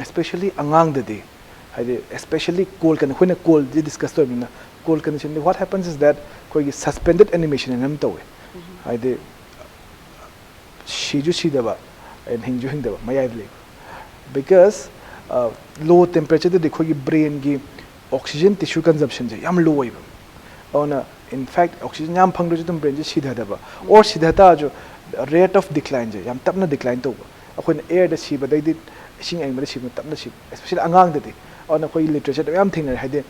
especially ꯑꯉꯥꯡꯗꯗꯤ, ꯍꯥꯏꯗꯤ especially ꯀꯣꯜ ꯀꯟ ꯑꯩꯈꯣꯏꯅ ꯀꯣꯜꯁꯦ ꯗꯤꯁꯀꯁ ꯇꯧꯔꯤꯕꯅꯤꯅ, ꯀꯣꯜ ꯀꯟꯗꯤꯁꯟꯗꯤ what happens is that ꯑꯩꯈꯣꯏꯒꯤ suspended animation ꯍꯥꯏꯅ ꯑꯃ ꯇꯧꯋꯦ꯫ ꯍꯥꯏꯗꯤ ꯁꯤꯁꯨ ꯁꯤꯗꯕ, and ꯍꯤꯡꯁꯨ ꯍꯤꯡꯗꯕ, ꯃꯌꯥꯏꯗ ꯂꯩꯕ꯫ Because low temperatureꯗꯗꯤ ꯑꯩꯈꯣꯏꯒꯤ ꯕ꯭ꯔꯦꯟꯒꯤ oxygen tissue consumptionꯁꯦ ꯌꯥꯝ low ꯑꯣꯏꯕ꯫ ꯑꯗꯨꯅ in fact oxygen ꯌꯥꯝ ꯐꯪꯗ꯭ꯔꯁꯨ ꯑꯗꯨꯝ ꯕ꯭ꯔꯦꯟꯁꯦ ꯁꯤꯊꯗꯕ, or ꯁꯤꯊ ꯇꯥꯔꯁꯨ rate of declineꯁꯦ ꯌꯥꯝ ꯇꯞꯅ decline ꯇꯧꯕ꯫ ꯑꯩꯈꯣꯏꯅ airꯗ ꯁꯤꯕꯗꯩꯗꯤ ꯏꯁꯤꯡ ꯑꯏꯪꯕꯗ ꯁꯤꯕꯅ ꯇꯞꯅ ꯁꯤꯕ, especially ꯑꯉꯥꯡꯗꯗꯤ꯫ ꯑꯗꯨꯅ ꯑꯩꯈꯣꯏꯒꯤ literature ꯃꯌꯥꯝ ꯊꯦꯡꯅꯔꯦ, ꯍꯥꯏꯗꯤ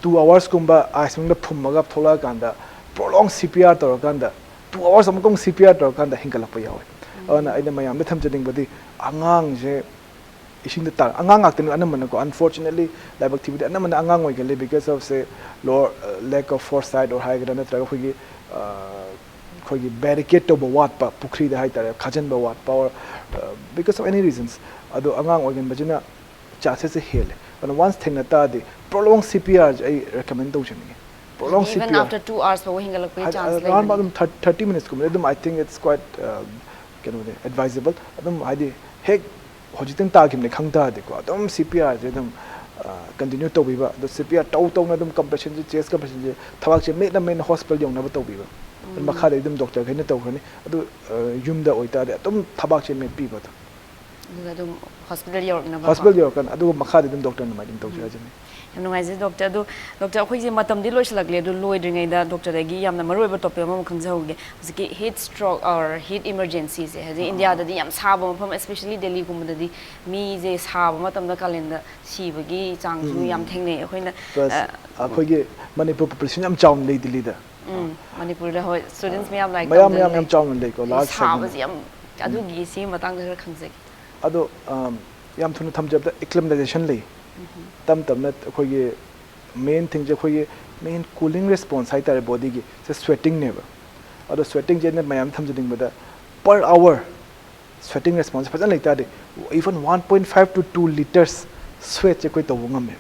two hoursꯀꯨꯝꯕ ice ꯃꯅꯨꯡꯗ ꯐꯨꯝꯃꯒ ꯊꯣꯛꯂꯛꯑꯀꯥꯟꯗ prolonged C P R ꯇꯧꯔꯀꯥꯟꯗ two hours ꯑꯃꯨꯛꯀ ꯑꯃꯨꯛ C P R ꯇꯧꯔꯀꯥꯟꯗ ꯍꯤꯡꯒꯠꯂꯛꯄ ꯌꯥꯎꯋꯦ꯫ ꯑꯗꯨꯅ ꯑꯩꯅ ꯃꯌꯥꯝꯗ ꯊꯝꯖꯅꯤꯡꯕꯗꯤ ꯑꯉꯥꯡꯁꯦ ꯏꯁꯤꯡꯗ ꯇꯥ ꯑꯉꯥꯡ ꯉꯥꯛꯇꯅꯤ ꯑꯅꯝꯕꯅꯀꯣ, unfortunately ꯂꯥꯏꯕꯛ ꯊꯤꯕꯗꯤ ꯑꯅꯝꯕꯅ ꯑꯉꯥꯡ ꯑꯣꯏꯒꯜꯂꯤ because of say lower lack of foresight or ꯍꯥꯏꯒꯗ꯭ꯔꯥ, ꯅꯠꯇ꯭ꯔꯒ ꯑꯩꯈꯣꯏꯒꯤ ꯑ, ꯑꯩꯈꯣꯏꯒꯤ barricade ꯇꯧꯕ ꯋꯥꯠꯄ, ꯄꯨꯈ꯭ꯔꯤꯗ ꯍꯥꯏꯇꯥꯔꯦ, ꯈꯥꯖꯤꯟꯕ ꯋꯥꯠꯄ, or because of any reasons ꯑꯗꯣ ꯑꯉꯥꯡ ꯑꯣꯏꯒꯟꯕꯁꯤꯅ chances ꯁꯦ ꯍꯦꯜꯂꯦ꯫ ꯑꯗꯨꯅ once ꯊꯦꯡꯅ ꯇꯥꯔꯗꯤ prolonged C P Rꯁꯦ ꯑꯩ recommend ꯇꯧꯖꯅꯤꯡꯉꯤ꯫ Prolonged Even C P R after two hours ꯐꯥꯎꯕ ꯍꯤꯡꯒꯠꯂꯛꯄꯒꯤ ꯍꯥꯏꯗꯤ ꯆꯥꯟꯁ around ꯂꯩꯕꯅꯤ꯫ ꯑꯗꯨꯝ thirty minutes ꯀꯨꯝꯕꯗꯤ ꯑꯗꯨꯝ I think it's quite ꯀꯩꯅꯣꯅꯦ, advisable꯫ ꯑꯗꯨꯝ ꯍꯥꯏꯗꯤ ꯍꯦꯛ ꯍꯧꯖꯤꯛꯇꯪ ꯇꯥꯈꯤꯕꯅꯦ ꯈꯪ ꯇꯥꯔꯗꯤꯀꯣ, ꯑꯗꯨꯝ C P Rꯁꯦ ꯑꯗꯨꯝ continue ꯇꯧꯕꯤꯕ꯫ ꯑꯗꯣ C P R ꯇꯧ ꯇꯧꯅ ꯑꯗꯨꯝ compressionꯁꯦ, chest compressionꯁꯦ, ꯊꯕꯥꯛꯁꯦ ꯃꯦꯠꯅ ꯃꯦꯠꯅ hospital ꯌꯧꯅꯕ ꯇꯧꯕꯤꯕ꯫ ꯑꯗꯨ ꯃꯈꯥꯗ ꯑꯗꯨꯝ doctorꯈꯩꯅ ꯇꯧꯈ꯭ꯔꯅꯤ꯫ ꯑꯗꯨ ꯌꯨꯝꯗ ꯑꯣꯏꯇꯥꯔꯗꯤ ꯑꯗꯨꯝ ꯊꯕꯥꯛꯁꯦ ꯃꯦꯠꯄꯤꯕ ꯑꯗꯨꯝ꯫ ꯑꯗꯨꯒ ꯑꯗꯨꯝ hospital ꯌꯧꯔꯛꯅꯕ꯫ Hospital ꯌꯧꯔꯀꯥꯟꯗ ꯑꯗꯨꯒ ꯃꯈꯥꯗꯤ ꯑꯗꯨꯝ doctorꯅ ꯑꯗꯨꯝ ꯇꯧꯖꯔꯖꯅꯤ꯫ ꯌꯥꯝ ꯅꯨꯡꯉꯥꯏꯖꯩ doctor꯫ ꯑꯗꯣ doctor, ꯑꯩꯈꯣꯏꯁꯦ ꯃꯇꯝꯗꯤ ꯂꯣꯏꯁꯤꯜꯂꯛꯂꯦ, ꯑꯗꯣ ꯂꯣꯏꯗ꯭ꯔꯤꯉꯩꯗ doctorꯗꯒꯤ ꯌꯥꯝꯅ ꯃꯔꯨꯑꯣꯏꯕ topic ꯑꯃꯃꯨꯛ ꯈꯪꯖꯍꯧꯒꯦ꯫ ꯍꯧꯖꯤꯛꯀꯤ heat stroke or heat emergencyꯁꯦ, ꯍꯧꯖꯤꯛ Indiaꯗꯗꯤ ꯌꯥꯝ ꯁꯥꯕ ꯃꯐꯝ, especially Delhiꯒꯨꯝꯕꯗꯗꯤ ꯃꯤꯁꯦ ꯁꯥꯕ ꯃꯇꯝꯗ ꯀꯥꯂꯦꯟꯗ ꯁꯤꯕꯒꯤ ꯆꯥꯡꯁꯨ ꯌꯥꯝ ꯊꯦꯡꯅꯩ꯫ ꯑꯩꯈꯣꯏꯅ Plus ꯑꯩꯈꯣꯏꯒꯤ ꯃꯅꯤꯄꯨꯔ population ꯌꯥꯝ ꯆꯥꯎꯅ ꯂꯩ ꯗꯤꯜꯂꯤꯗ꯫ ꯎꯝ, ꯃꯅꯤꯄꯨꯔꯗ ꯍꯣꯏ students ꯃꯌꯥꯝ ꯂꯥꯏꯔꯤꯛ ꯃꯌꯥꯝ ꯇꯝꯗꯅ ꯃꯌꯥꯝ ꯂꯩ꯫ ꯌꯥꯝ ꯆꯥꯎꯅ ꯂꯩꯀꯣ, ꯑꯗꯩ large ꯁꯥꯕꯁꯦ segment꯫ ꯌꯥꯝ, ꯑꯗꯨꯒꯤ ꯁꯤꯒꯤ ꯃꯇꯥꯡꯗ ꯈꯔ ꯈꯪꯖꯒꯦ꯫ ꯑꯗꯣ ꯌꯥꯝ ꯊꯨꯅ ꯊꯝꯖꯕꯗ acclimatization ꯂꯩ꯫ ꯇꯞ ꯇꯞꯅ ꯑꯩꯈꯣꯏꯒꯤ ꯃꯦꯟ ꯊꯤꯡꯁꯦ ꯑꯩꯈꯣꯏꯒꯤ ꯃꯦꯟ ꯀꯨꯂꯤꯡ ꯔꯦꯁꯄꯣꯟꯁ ꯍꯥꯏꯇꯥꯔꯦ ꯕꯣꯗꯤꯒꯤ, ꯁꯦ ꯁ꯭ꯋꯦꯇꯤꯡꯅꯦꯕ꯫ ꯑꯗꯣ ꯁ꯭ꯋꯦꯇꯤꯡꯁꯦ ꯑꯩꯅ ꯃꯌꯥꯝ ꯊꯝꯖꯅꯤꯡꯕꯗ, ꯄꯔ ꯑꯋꯔ ꯁ꯭ꯋꯦꯇꯤꯡ ꯔꯦꯁꯄꯣꯟꯁ ꯐꯖꯅ ꯂꯩꯇꯥꯔꯗꯤ, even one point five to two liters ꯁ꯭ꯋꯦꯠꯁꯦ ꯑꯩꯈꯣꯏ ꯇꯧꯕ ꯉꯝꯃꯦꯕ꯫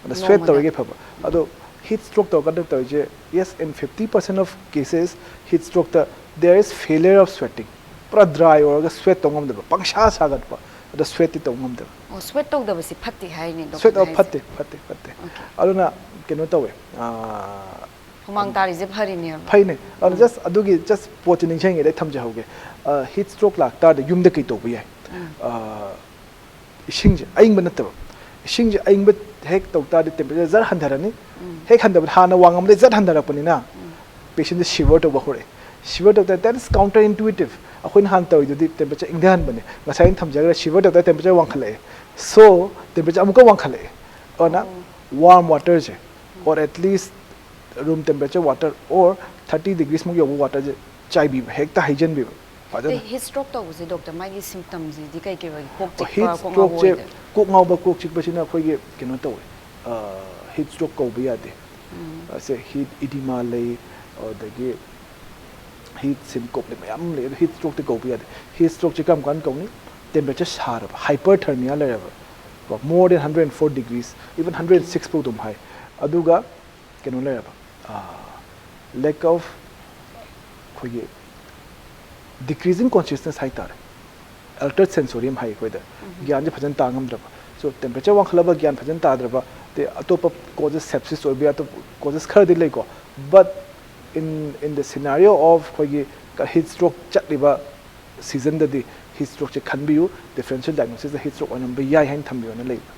ꯑꯗ ꯁ꯭ꯋꯦꯠ ꯅꯣꯡꯃꯗ? ꯇꯧꯔꯤꯒꯩ ꯐꯕ꯫ ꯑꯗꯣ ꯍꯤꯠ ꯁ꯭ꯇ꯭ꯔꯣꯛ ꯇꯧꯔꯀꯥꯟꯗ ꯇꯧꯔꯤꯁꯦ, yes, in fifty percent of cases heat ꯁ꯭ꯇ꯭ꯔꯣꯛꯇ there is failure of sweating, ꯄꯨꯔꯥ ꯗ꯭ꯔꯥꯏ ꯑꯣꯏꯔꯒ ꯁ꯭ꯋꯦꯠ ꯇꯧ ꯉꯝꯗꯕ, ꯄꯪꯁꯥ ꯁꯥꯒꯠꯄ, ꯑꯗ ꯁ꯭ꯋꯦꯠꯇꯤ ꯇꯧ ꯉꯝꯗꯕ꯫ ꯑꯣ, ꯁ꯭ꯋꯦꯠ ꯇꯧꯗꯕꯁꯤ ꯐꯠꯇꯦ ꯍꯥꯏꯅꯦ ꯁ꯭ꯋꯦꯠ ꯗꯣꯛꯇꯔꯅ ꯑꯣ, ꯍꯥꯏꯁꯦ? ꯐꯠꯇꯦ, ꯐꯠꯇꯦ, ꯐꯠꯇꯦ꯫ Okay. ꯑꯗꯨꯅ ꯀꯩꯅꯣ ꯇꯧꯋꯦ, ꯑꯥ, ꯍꯨꯃꯥꯡ ꯇꯥꯔꯤꯁꯦ ꯐꯔꯤꯅꯦꯕ? ꯐꯩꯅꯦ꯫ ꯑꯗꯣ ꯖꯁ ꯑꯗꯨꯒꯤ ꯖꯁ ꯄꯣꯠꯁꯦ ꯅꯤꯡꯁꯤꯡꯉꯤꯉꯩꯗ ꯑꯩ ꯊꯝꯖꯍꯧꯒꯦ꯫ ꯍꯤꯠ ꯁ꯭ꯇ꯭ꯔꯣꯛ ꯂꯥꯛꯇꯥꯔꯗꯤ ꯌꯨꯝꯗ ꯀꯩ ꯇꯧꯕ ꯌꯥꯏ? ꯑꯥ, ꯏꯁꯤꯡꯁꯦ ꯑꯏꯪꯕ ꯅꯠꯇꯕ, ꯏꯁꯤꯡꯁꯦ ꯑꯏꯪꯕ ꯍꯦꯛ ꯇꯧ ꯇꯥꯔꯗꯤ ꯇꯦꯝꯄꯔꯦꯆꯔ ꯖꯔ ꯍꯟꯊꯔꯅꯤ꯫ ꯍꯦꯛ ꯍꯟꯊꯕꯗ ꯍꯥꯟꯅ ꯋꯥꯡꯉꯝꯕꯗꯩ ꯖꯠ ꯍꯟꯊꯔꯛꯄꯅꯤꯅ ꯄꯦꯁꯦꯟꯁꯦ ꯁꯤꯚꯔ ꯇꯧꯕ ꯍꯧꯔꯛꯑꯦ꯫ ꯁꯤꯚꯔ ꯇꯧ ꯇꯥꯔꯗꯤ, that is counter intuitive꯫ ꯑꯩꯈꯣꯏꯅ ꯍꯥꯟꯅ ꯇꯧꯔꯤꯗꯨꯗꯤ ꯇꯦꯝꯄꯔꯦꯆꯔ ꯏꯪꯊꯍꯟꯕꯅꯦ꯫ ꯉꯁꯥꯏ ꯑꯩꯅ ꯊꯝꯖꯈ꯭ꯔꯦ, ꯁꯤꯚꯔ ꯇꯧ ꯇꯥꯔꯗꯤ ꯇꯦꯝꯄꯔꯦꯆꯔ ꯋꯥꯡꯈꯠꯂꯛꯑꯦ꯫ ꯁꯣ ꯇꯦꯝꯄꯔꯦꯆꯔ ꯑꯃꯨꯛꯀ ꯋꯥꯡꯈꯠꯂꯛꯑꯦ꯫ ꯑꯗꯨꯅ ꯋꯥꯔꯝ ꯋꯥꯇꯔꯁꯦ, or at least room temperature water or thirty degrees ꯃꯨꯛ ꯌꯧꯕ ꯋꯥꯇꯔꯁꯦ ꯆꯥꯏꯕꯤꯕ, ꯍꯦꯛꯇ ꯍꯩꯖꯤꯟꯕꯤꯕ ꯐꯖꯅ꯫ ꯍꯤꯠ ꯁ꯭ꯇ꯭ꯔꯣꯛ ꯇꯧꯕꯁꯦ ꯗꯣꯛꯇꯔ, ꯃꯥꯒꯤ ꯁꯤꯝꯇꯝꯁꯤꯗꯤ ꯀꯩ ꯀꯩ ꯑꯣꯏꯒꯦ? ꯀꯣꯛ ꯆꯤꯛꯄ, ꯍꯤꯠ ꯀꯣꯛ ꯉꯥꯎꯕ ꯁ꯭ꯇ꯭ꯔꯣꯛꯁꯦ, ꯑꯣꯏꯗꯣꯏꯔꯥ? ꯀꯣꯛ ꯉꯥꯎꯕ, ꯀꯣꯛ ꯆꯤꯛꯄꯁꯤꯅ ꯑꯩꯈꯣꯏꯒꯤ ꯀꯩꯅꯣ ꯇꯧꯋꯦ, ꯍꯤꯠ ꯁ꯭ꯇ꯭ꯔꯣꯛ ꯀꯧꯕ ꯌꯥꯗꯦ꯫ ꯑꯁꯦ ꯍꯤꯠ ꯏꯗꯤꯃꯥ ꯂꯩ, ꯑꯗꯒꯤ ꯍꯤꯠ ꯁꯤꯟꯀꯣꯞ ꯂꯩ, ꯃꯌꯥꯝ ꯑꯃ ꯂꯩ꯫ ꯑꯗꯣ ꯍꯤꯠ ꯁ꯭ꯇ꯭ꯔꯣꯛꯇꯤ ꯀꯧꯕ ꯌꯥꯗꯦ꯫ ꯍꯤꯠ ꯁ꯭ꯇ꯭ꯔꯣꯛꯁꯦ ꯀꯔꯝ ꯀꯥꯟꯗ ꯀꯧꯅꯤ? ꯇꯦꯝꯄꯔꯦꯆꯔ ꯁꯥꯔꯕ, ꯍꯥꯏꯄꯔꯊꯔꯃꯤꯌꯥ ꯂꯩꯔꯕ, more than hundred and four degrees, even hundred and six ꯐꯥꯎ ꯑꯗꯨꯝ ꯍꯥꯏ꯫ ꯑꯗꯨꯒ ꯀꯩꯅꯣ ꯂꯩꯔꯕ, lack of, ꯑꯩꯈꯣꯏꯒꯤ decreasing consciousness ꯍꯥꯏꯇꯥꯔꯦ, altered sensorium ꯍꯥꯏ ꯑꯩꯈꯣꯏꯗ꯫ ꯒ꯭ꯌꯥꯟꯁꯦ ꯐꯖꯅ ꯇꯥ ꯉꯝꯗ꯭ꯔꯕ꯫ So temperature ꯋꯥꯡꯈꯠꯂꯕ, ꯒ꯭ꯌꯥꯟ ꯐꯖꯅ ꯇꯥꯗ꯭ꯔꯕ, ꯑꯗꯩ ꯑꯇꯣꯞꯄ causes, sepsis ꯑꯣꯏꯕ ꯌꯥꯏ, ꯑꯇꯣꯞꯄ causes ꯈꯔꯗꯤ ꯂꯩꯀꯣ꯫ But in, in the scenario of ꯑꯩꯈꯣꯏꯒꯤ heat stroke ꯆꯠꯂꯤꯕ seasonꯗꯗꯤ heat strokeꯁꯦ ꯈꯟꯕꯤꯌꯨ, differential diagnosisꯇ heat stroke ꯑꯣꯏꯔꯝꯕ ꯌꯥꯏ ꯍꯥꯏꯅ ꯊꯝꯕꯤꯌꯣꯅ ꯂꯩꯕ꯫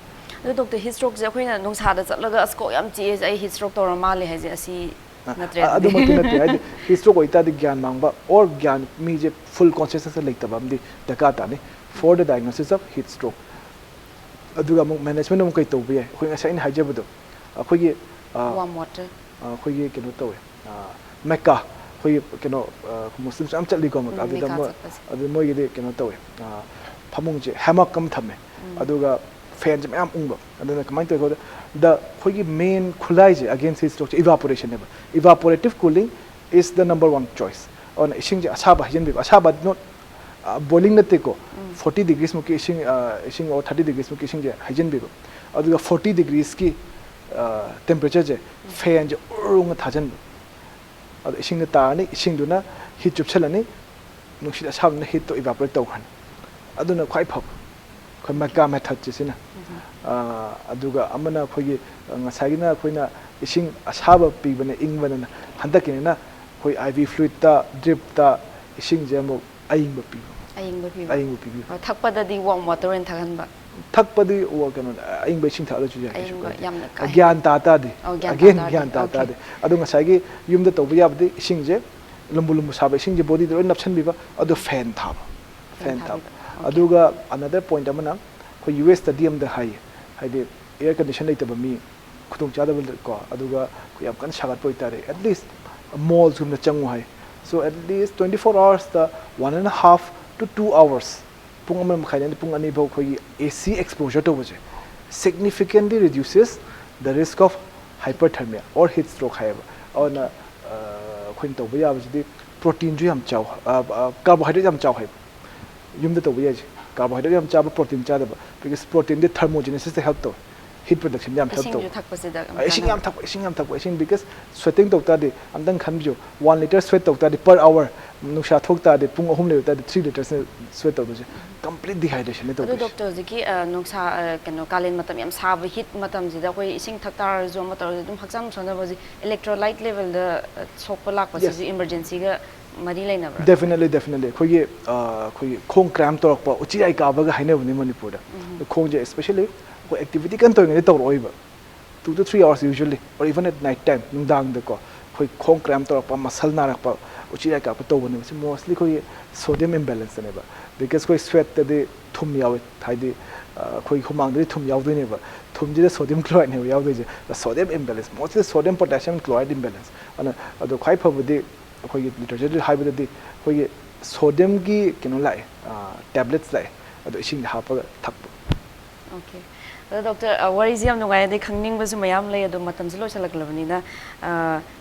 ꯑꯗꯣ ꯗꯣꯛꯇꯔ, ꯍꯤꯠ ꯁ꯭ꯇ꯭ꯔꯣꯛꯁꯦ ꯑꯩꯈꯣꯏꯅ ꯅꯨꯡꯁꯥꯗ ꯆꯠꯂꯒ "ꯑꯁ, ꯀꯣꯛ ꯌꯥꯝ ꯆꯤꯛꯑꯦ, ꯑꯩ ꯍꯤꯠ ꯁ꯭ꯇ꯭ꯔꯣꯛ ꯇꯧꯔ ꯃꯥꯜꯂꯦ" ꯍꯥꯏꯁꯦ ꯑꯁꯤ ꯅꯠꯇ꯭ꯔꯦ ꯑ-, ꯑꯗꯨꯗꯤ? ꯑꯗꯨꯃꯛꯇꯤ ꯅꯠꯇꯦ꯫ ꯍꯥꯏꯗꯤ heat stroke ꯑꯣꯏꯇꯥꯔꯗꯤ ꯒ꯭ꯌꯥꯟ ꯃꯥꯡꯕ or ꯒ꯭ꯌꯥꯟ, ꯃꯤꯁꯦ full consciousnessꯇ ꯂꯩꯇꯕ ꯑꯃꯗꯤ ꯗꯔꯀꯥꯔ ꯇꯥꯅꯤ for the diagnosis of heat stroke꯫ ꯑꯗꯨꯒ ꯑꯃꯨꯛ management ꯑꯃꯨꯛ ꯀꯩ ꯇꯧꯕ ꯌꯥꯏ? ꯑꯩꯈꯣꯏ ꯉꯁꯥꯏ ꯑꯩꯅ ꯍꯥꯏꯖꯕꯗꯣ, ꯑꯩꯈꯣꯏꯒꯤ, ꯑ, Warm water. ꯑ, ꯑꯩꯈꯣꯏꯒꯤ ꯀꯩꯅꯣ ꯇꯧꯋꯦ, ꯑ, ꯃꯦꯀꯥ, ꯑꯩꯈꯣꯏꯒꯤ ꯀꯩꯅꯣ, ꯑ, ꯃꯨꯁꯂꯤꯝꯁꯨ ꯌꯥꯝ ꯆꯠꯂꯤꯀꯣ ꯃꯦꯀꯥ꯫ ꯎꯝ, ꯑꯗꯨꯗ ꯃꯦꯀꯥ ꯃꯣꯏ, ꯆꯠꯄꯁꯦ꯫ ꯑꯗꯨ ꯃꯣꯏꯒꯤꯗꯤ ꯀꯩꯅꯣ ꯇꯧꯋꯦ, ꯑ, ꯐꯃꯨꯡꯁꯦ hammock ꯑꯃ ꯊꯝꯃꯦ, ꯑꯗꯨꯒ ꯐꯦꯟꯁꯦ ꯃꯌꯥꯝ ꯎꯪꯕ꯫ ꯑꯗꯨꯅ ꯀꯃꯥꯏꯅ ꯇꯧꯋꯤ ꯈꯣꯗ, ꯗ ꯑꯩꯈꯣꯏꯒꯤ ꯃꯦꯟ ꯈꯨꯠꯂꯥꯏꯁꯦ against heat stroke ꯁꯦ evaporation ꯅꯦꯕ꯫ Evaporative cooling is the number one choice. ꯑꯗꯨꯅ ꯏꯁꯤꯡꯁꯦ ꯑꯁꯥꯕ ꯍꯩꯖꯤꯟꯕꯤꯕ, ꯑꯁꯥꯕ not boiling ꯅꯠꯇꯦꯀꯣ, forty degrees ꯃꯨꯛꯀꯤ ꯏꯁꯤꯡ, ꯏꯁꯤꯡ or thirty degrees ꯃꯨꯛꯀꯤ ꯏꯁꯤꯡꯁꯦ ꯍꯩꯖꯤꯟꯕꯤꯕ꯫ ꯑꯗꯨꯒ forty degrees ꯀꯤ temperature ꯁꯦ ꯐꯦꯟꯁꯦ ꯎꯔꯨꯡ ꯊꯥꯖꯤꯟꯕ꯫ ꯑꯗꯣ ꯏꯁꯤꯡꯗ ꯇꯥꯔꯅꯤ, ꯏꯁꯤꯡꯗꯨꯅ heat ꯆꯨꯞꯁꯜꯂꯅꯤ, ꯅꯨꯡꯁꯤꯠ ꯑꯁꯥꯕꯗꯨꯅ heat ꯇꯣ evaporate ꯇꯧꯈ꯭ꯔꯅꯤ꯫ ꯑꯗꯨꯅ ꯈ꯭ꯋꯥꯏ ꯐꯕ ꯑꯩꯈꯣꯏ ꯃꯦꯀꯥ ꯃꯦꯊꯠꯁꯦ ꯁꯤꯅ꯫ ꯑꯥ, ꯑꯗꯨꯒ ꯑꯃꯅ ꯑꯩꯈꯣꯏꯒꯤ, ꯑ, ꯉꯁꯥꯏꯒꯤꯅ ꯑꯩꯈꯣꯏꯅ ꯏꯁꯤꯡ ꯑꯁꯥꯕ ꯄꯤꯕꯅ ꯏꯪꯕꯅ, ꯍꯟꯗꯛꯀꯤꯅꯤꯅ ꯑꯩꯈꯣꯏ I V fluid ꯇ, drip ꯇ ꯏꯁꯤꯡꯁꯦ ꯑꯃꯨꯛ ꯑꯏꯪꯕ ꯄꯤꯕ꯫ ꯑꯏꯪꯕ ꯄꯤꯕ꯫ ꯑꯏꯪꯕ ꯄꯤꯕꯤꯕ꯫ ꯑꯣ, ꯊꯛꯄꯗꯗꯤ warm water ꯑꯣꯏꯅ ꯊꯛꯍꯟꯕ꯫ ꯊꯛꯄꯗꯤ ꯋꯥ-, ꯀꯩꯅꯣ, ꯑꯏꯪꯕ ꯏꯁꯤꯡ ꯊꯛꯑꯁꯨ ꯌꯥꯏ, ꯀꯩꯁꯨ ꯑꯏꯪꯕ ꯀꯥꯏꯗꯦ꯫ ꯌꯥꯝꯅ ꯀꯥ ꯒ꯭ꯌꯥꯟ ꯇꯥ ꯇꯥꯔꯗꯤ꯫ ꯑꯣ, ꯒ꯭ꯌꯥꯟ ꯇꯥ again, ꯇꯥꯔꯗꯤ꯫ ꯒ꯭ꯌꯥꯟ ꯇꯥ Okay꯫ ꯇꯥꯔꯗꯤ꯫ ꯑꯗꯣ ꯉꯁꯥꯏꯒꯤ ꯌꯨꯝꯗ ꯇꯧꯕ ꯌꯥꯕꯗꯤ ꯏꯁꯤꯡꯁꯦ ꯂꯨꯝꯕꯨ ꯂꯨꯝꯕꯨ ꯁꯥꯕ ꯏꯁꯤꯡꯁꯦ body ꯗ ꯂꯣꯏ ꯅꯞꯁꯟꯕꯤꯕ, ꯑꯗꯣ ꯐꯦꯟ ꯊꯥꯕ꯫ ꯐꯦꯟ ꯐꯦꯟ ꯊꯥꯕ꯫ ꯊꯥꯕꯤꯕ꯫ Okay꯫ ꯑꯗꯨꯒ another point ꯑꯃꯅ ꯑꯩꯈꯣꯏ U S study ꯑꯃꯗ ꯍꯥꯏꯌꯦ, ꯍꯥꯏꯗꯤ air condition ꯂꯩꯇꯕ ꯃꯤ, ꯈꯨꯗꯣꯡꯆꯥꯗꯕ ꯀꯣ, ꯑꯗꯨꯒ ꯑꯩꯈꯣꯏ ꯌꯥꯝ ꯀꯟꯅ ꯁꯥꯒꯠꯄ ꯑꯣꯏꯇꯥꯔꯦ, at least mall ꯒꯨꯝꯕꯗ ꯆꯪꯉꯨ ꯍꯥꯏ꯫ So at least twenty four hours ꯇ one and a half to two hours, ꯄꯨꯡ ꯑꯃ ꯃꯈꯥꯏꯗꯩꯅ ꯄꯨꯡ ꯑꯅꯤ ꯐꯥꯎ ꯑꯩꯈꯣꯏꯒꯤ A C exposure ꯇꯧꯕꯁꯦ significantly reduces the risk of hyperthermia or heat stroke ꯍꯥꯏꯌꯦꯕ꯫ ꯑꯗꯨꯅ, ꯑ, ꯑꯩꯈꯣꯏꯅ ꯇꯧꯕ ꯌꯥꯕꯁꯤꯗꯤ protein ꯁꯨ ꯌꯥꯝ ꯆꯥꯎ, ꯑ, ꯑ, carbohydrate ꯌꯥꯝ ꯆꯥꯎ ꯍꯥꯏꯕ꯫ ꯌꯨꯝꯗ ꯇꯧꯕ ꯌꯥꯏꯁꯦ꯫ Carbohydrate ꯌꯥꯝ ꯆꯥꯕ, protein ꯆꯥꯗꯕ꯫ Because protein ꯗꯤ thermogenesis ꯇ help ꯇꯧꯋꯦ꯫ Heat production ꯗ ꯌꯥꯝ help ꯏꯁꯤꯡꯁꯨ ꯇꯧꯋꯦ꯫ ꯊꯛꯄꯁꯤꯗ ꯌꯥꯝ ꯑ, ꯏꯁꯤꯡ ꯀꯥꯟꯅꯕ꯫ ꯌꯥꯝ ꯊꯛꯄ, ꯏꯁꯤꯡ ꯌꯥꯝ ꯊꯛꯄ, ꯏꯁꯤꯡ, because sweating ꯇꯧ ꯇꯥꯔꯗꯤ, ꯑꯝꯇꯪ ꯈꯟꯕꯤꯌꯨ, one litre sweat ꯇꯧ ꯇꯥꯔꯗꯤ per hour, ꯅꯨꯡꯁꯥ ꯊꯣꯛ ꯇꯥꯔꯗꯤ ꯄꯨꯡ ꯑꯍꯨꯝ ꯂꯩꯕ ꯇꯥꯔꯗꯤ three litres ꯅꯦ sweat ꯇꯧꯗꯣꯏꯁꯦ꯫ Complete dehydration ꯅꯦ ꯑꯗꯣ ꯇꯧꯗꯣꯏꯁꯦ꯫ Doctor, ꯍꯧꯖꯤꯛꯀꯤ, ꯑ, ꯅꯨꯡꯁꯥ, ꯑ, ꯀꯩꯅꯣ, ꯀꯥꯂꯦꯟ ꯃꯇꯝ ꯌꯥꯝ ꯁꯥꯕ heat ꯃꯇꯝꯁꯤꯗ ꯑꯩꯈꯣꯏ ꯏꯁꯤꯡ ꯊꯛ ꯇꯥꯔꯁꯨ ꯑꯃ ꯇꯧꯔꯁꯨ ꯑꯗꯨꯝ ꯍꯛꯆꯥꯡ ꯁꯣꯟꯊꯕ, ꯍꯧꯖꯤꯛ electrolyte level ꯗ, ꯑ, ꯁꯣꯛꯄ ꯂꯥꯛꯄꯁꯤꯁꯨ Yes꯫ Emergency ꯒ ꯃꯔꯤ ꯂꯩꯅꯕ꯭ꯔꯥ? Definitely, definitely꯫ ꯑꯩꯈꯣꯏꯒꯤ, ꯑ, ꯑꯩꯈꯣꯏꯒꯤ ꯈꯣꯡ cramp ꯇꯧꯔꯛꯄ, ꯎꯆꯤꯔꯥꯏ ꯀꯥꯕꯒ ꯍꯥꯏꯅꯕꯅꯤ ꯃꯅꯤꯄꯨꯔꯗ꯫ ꯎꯝ꯫ ꯈꯣꯡꯁꯦ especially ꯑꯩꯈꯣꯏ activity ꯀꯟꯅ ꯇꯧꯔꯤꯉꯩꯗ ꯇꯧꯔꯛꯑꯣꯏꯕ꯫ Two to three hours usually, or even at night time, ꯅꯨꯡꯗꯥꯡꯗꯀꯣ, ꯑꯩꯈꯣꯏ ꯈꯣꯡ cramp ꯇꯧꯔꯛꯄ, muscle ꯅꯥꯔꯛꯄ, ꯎꯆꯤꯔꯥꯏ ꯀꯥꯞꯄ ꯇꯧꯕꯅꯦꯕ꯫ ꯁꯤ mostly ꯑꯩꯈꯣꯏꯒꯤ sodium imbalance ꯇꯅꯦꯕ꯫ Because ꯑꯩꯈꯣꯏ sweat ꯇꯗꯤ ꯊꯨꯝ ꯌꯥꯎꯋꯦ, ꯍꯥꯏꯗꯤ, ꯑ, ꯑꯩꯈꯣꯏ ꯍꯨꯃꯥꯡꯗꯗꯤ ꯊꯨꯝ ꯌꯥꯎꯗꯣꯏꯅꯦꯕ꯫ ꯊꯨꯝꯁꯤꯗ sodium chloride ꯅꯦꯕ ꯌꯥꯎꯗꯣꯏꯁꯦ꯫ Sodium imbalance, mostly sodium potassium chloride imbalance꯫ ꯑꯗꯨꯅ, ꯑꯗꯣ ꯈ꯭ꯋꯥꯏ ꯐꯕꯗꯤ ꯑꯩꯈꯣꯏꯒꯤ literature ꯗ ꯍꯥꯏꯕꯗꯗꯤ ꯑꯩꯈꯣꯏꯒꯤ sodium ꯒꯤ ꯀꯩꯅꯣ ꯂꯥꯛꯑꯦ, ꯑ, tablets ꯂꯥꯛꯑꯦ, ꯑꯗꯣ ꯏꯁꯤꯡꯗ ꯍꯥꯞꯄꯒ ꯊꯛꯄ꯫ Okay. ꯑꯗꯣ ꯗꯣꯛꯇꯔ, ꯋꯥꯔꯤꯁꯤ ꯌꯥꯝ ꯅꯨꯡꯉꯥꯏ, ꯑꯗꯩ ꯈꯪꯅꯤꯡꯕꯁꯨ ꯃꯌꯥꯝ ꯂꯩ, ꯑꯗꯣ ꯃꯇꯝꯁꯨ ꯂꯣꯏꯁꯤꯜꯂꯛꯂꯕꯅꯤꯅ,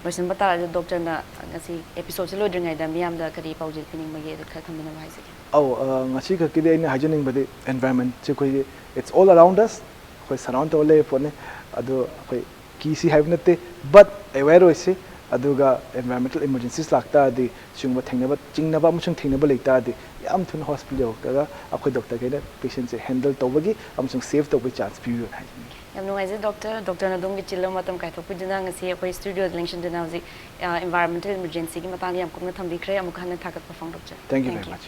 ꯂꯣꯏꯁꯤꯟꯕ ꯇꯥꯔꯁꯨ, ꯗꯣꯛꯇꯔꯅ ꯉꯁꯤ ꯑꯦꯄꯤꯁꯣꯗꯁꯤ ꯂꯣꯏꯗ꯭ꯔꯤꯉꯩꯗ ꯃꯤꯌꯥꯝꯗ ꯀꯔꯤ ꯄꯥꯎꯖꯦꯜ ꯄꯤꯅꯤꯡꯕꯒꯦ, ꯑꯗꯨ ꯈꯔ ꯊꯝꯕꯤꯅꯕ ꯍꯥꯏꯖꯒꯦ꯫ ꯑꯧ, ꯉꯁꯤ ꯈꯛꯀꯤꯗꯤ ꯑꯩꯅ ꯍꯥꯏꯖꯅꯤꯡꯕꯗꯤ, environment ꯁꯤ ꯑꯩꯈꯣꯏꯒꯤ it's all around us, ꯑꯩꯈꯣꯏ surround ꯇꯧꯔ ꯂꯩꯕ ꯄꯣꯠꯅꯤ꯫ ꯑꯗꯣ ꯑꯩꯈꯣꯏ ꯀꯤꯁꯤ ꯍꯥꯏꯕ ꯅꯠꯇꯦ, but aware ꯑꯣꯏꯁꯤ꯫ ꯑꯗꯨꯒ environmental emergencies ꯂꯥꯛꯇꯥꯔꯗꯤ, ꯁꯤꯒꯨꯝꯕ ꯊꯦꯡꯅꯕ, ꯆꯤꯡꯅꯕ ꯑꯃꯁꯨꯡ ꯊꯦꯡꯅꯕ ꯂꯩꯇꯥꯔꯗꯤ, ꯌꯥꯝ ꯊꯨꯅ ꯍꯣꯁꯄꯤꯇꯥꯜ ꯌꯧꯔꯛꯂꯒ ꯑꯩꯈꯣꯏ ꯗꯣꯛꯇꯔꯈꯩꯅ ꯄꯦꯁꯦꯟꯁꯦ ꯍꯦꯟꯗꯜ ꯇꯧꯕꯒꯤ ꯑꯃꯁꯨꯡ ꯁꯦꯐ ꯇꯧꯕꯒꯤ ꯆꯥꯟꯁ ꯄꯤꯕꯤꯌꯨꯅ ꯍꯥꯏꯖꯅꯤꯡꯉꯤ꯫ ꯌꯥꯝ ꯅꯨꯡꯉꯥꯏꯖꯩ ꯗꯣꯛꯇꯔ, ꯗꯣꯛꯇꯔꯅ ꯑꯗꯣꯝꯒꯤ ꯆꯤꯜꯂꯕ ꯃꯇꯝ ꯀꯥꯏꯊꯣꯛꯄꯤꯗꯨꯅ ꯉꯁꯤ ꯑꯩꯈꯣꯏ ꯁ꯭ꯇꯨꯗꯤꯑꯣꯗ ꯂꯦꯡꯁꯤꯟꯗꯨꯅ ꯍꯧꯖꯤꯛ environmental emergencyꯒꯤ ꯃꯇꯥꯡꯗ ꯌꯥꯝ ꯀꯨꯞꯅ ꯊꯝꯕꯤꯈ꯭ꯔꯦ꯫ ꯑꯃꯨꯛ ꯍꯟꯅ ꯊꯥꯒꯠꯄ ꯐꯣꯡꯗꯣꯛꯆꯔꯤ꯫ Thank you very much.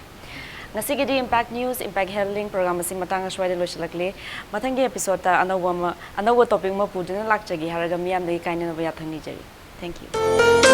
ꯉꯁꯤꯒꯤꯗꯤ Impact News, Impact Health Link program ꯑꯁꯤ ꯃꯇꯥꯡ ꯑꯁ꯭ꯋꯥꯏꯗ ꯂꯣꯏꯁꯤꯜꯂꯛꯂꯦ꯫ ꯃꯊꯪꯒꯤ ꯑꯦꯄꯤꯁꯣꯗꯇ ꯑꯅꯧꯕ ꯑꯃ, ꯑꯅꯧꯕ ꯇꯣꯄꯤꯛ ꯑꯃ ꯄꯨꯗꯨꯅ ꯂꯥꯛꯆꯒꯦ ꯍꯥꯏꯔꯒ ꯃꯤꯌꯥꯝꯗꯒꯤ ꯀꯥꯏꯅꯅꯕ ꯌꯥꯊꯪ ꯅꯤꯖꯔꯤ꯫ Thank you.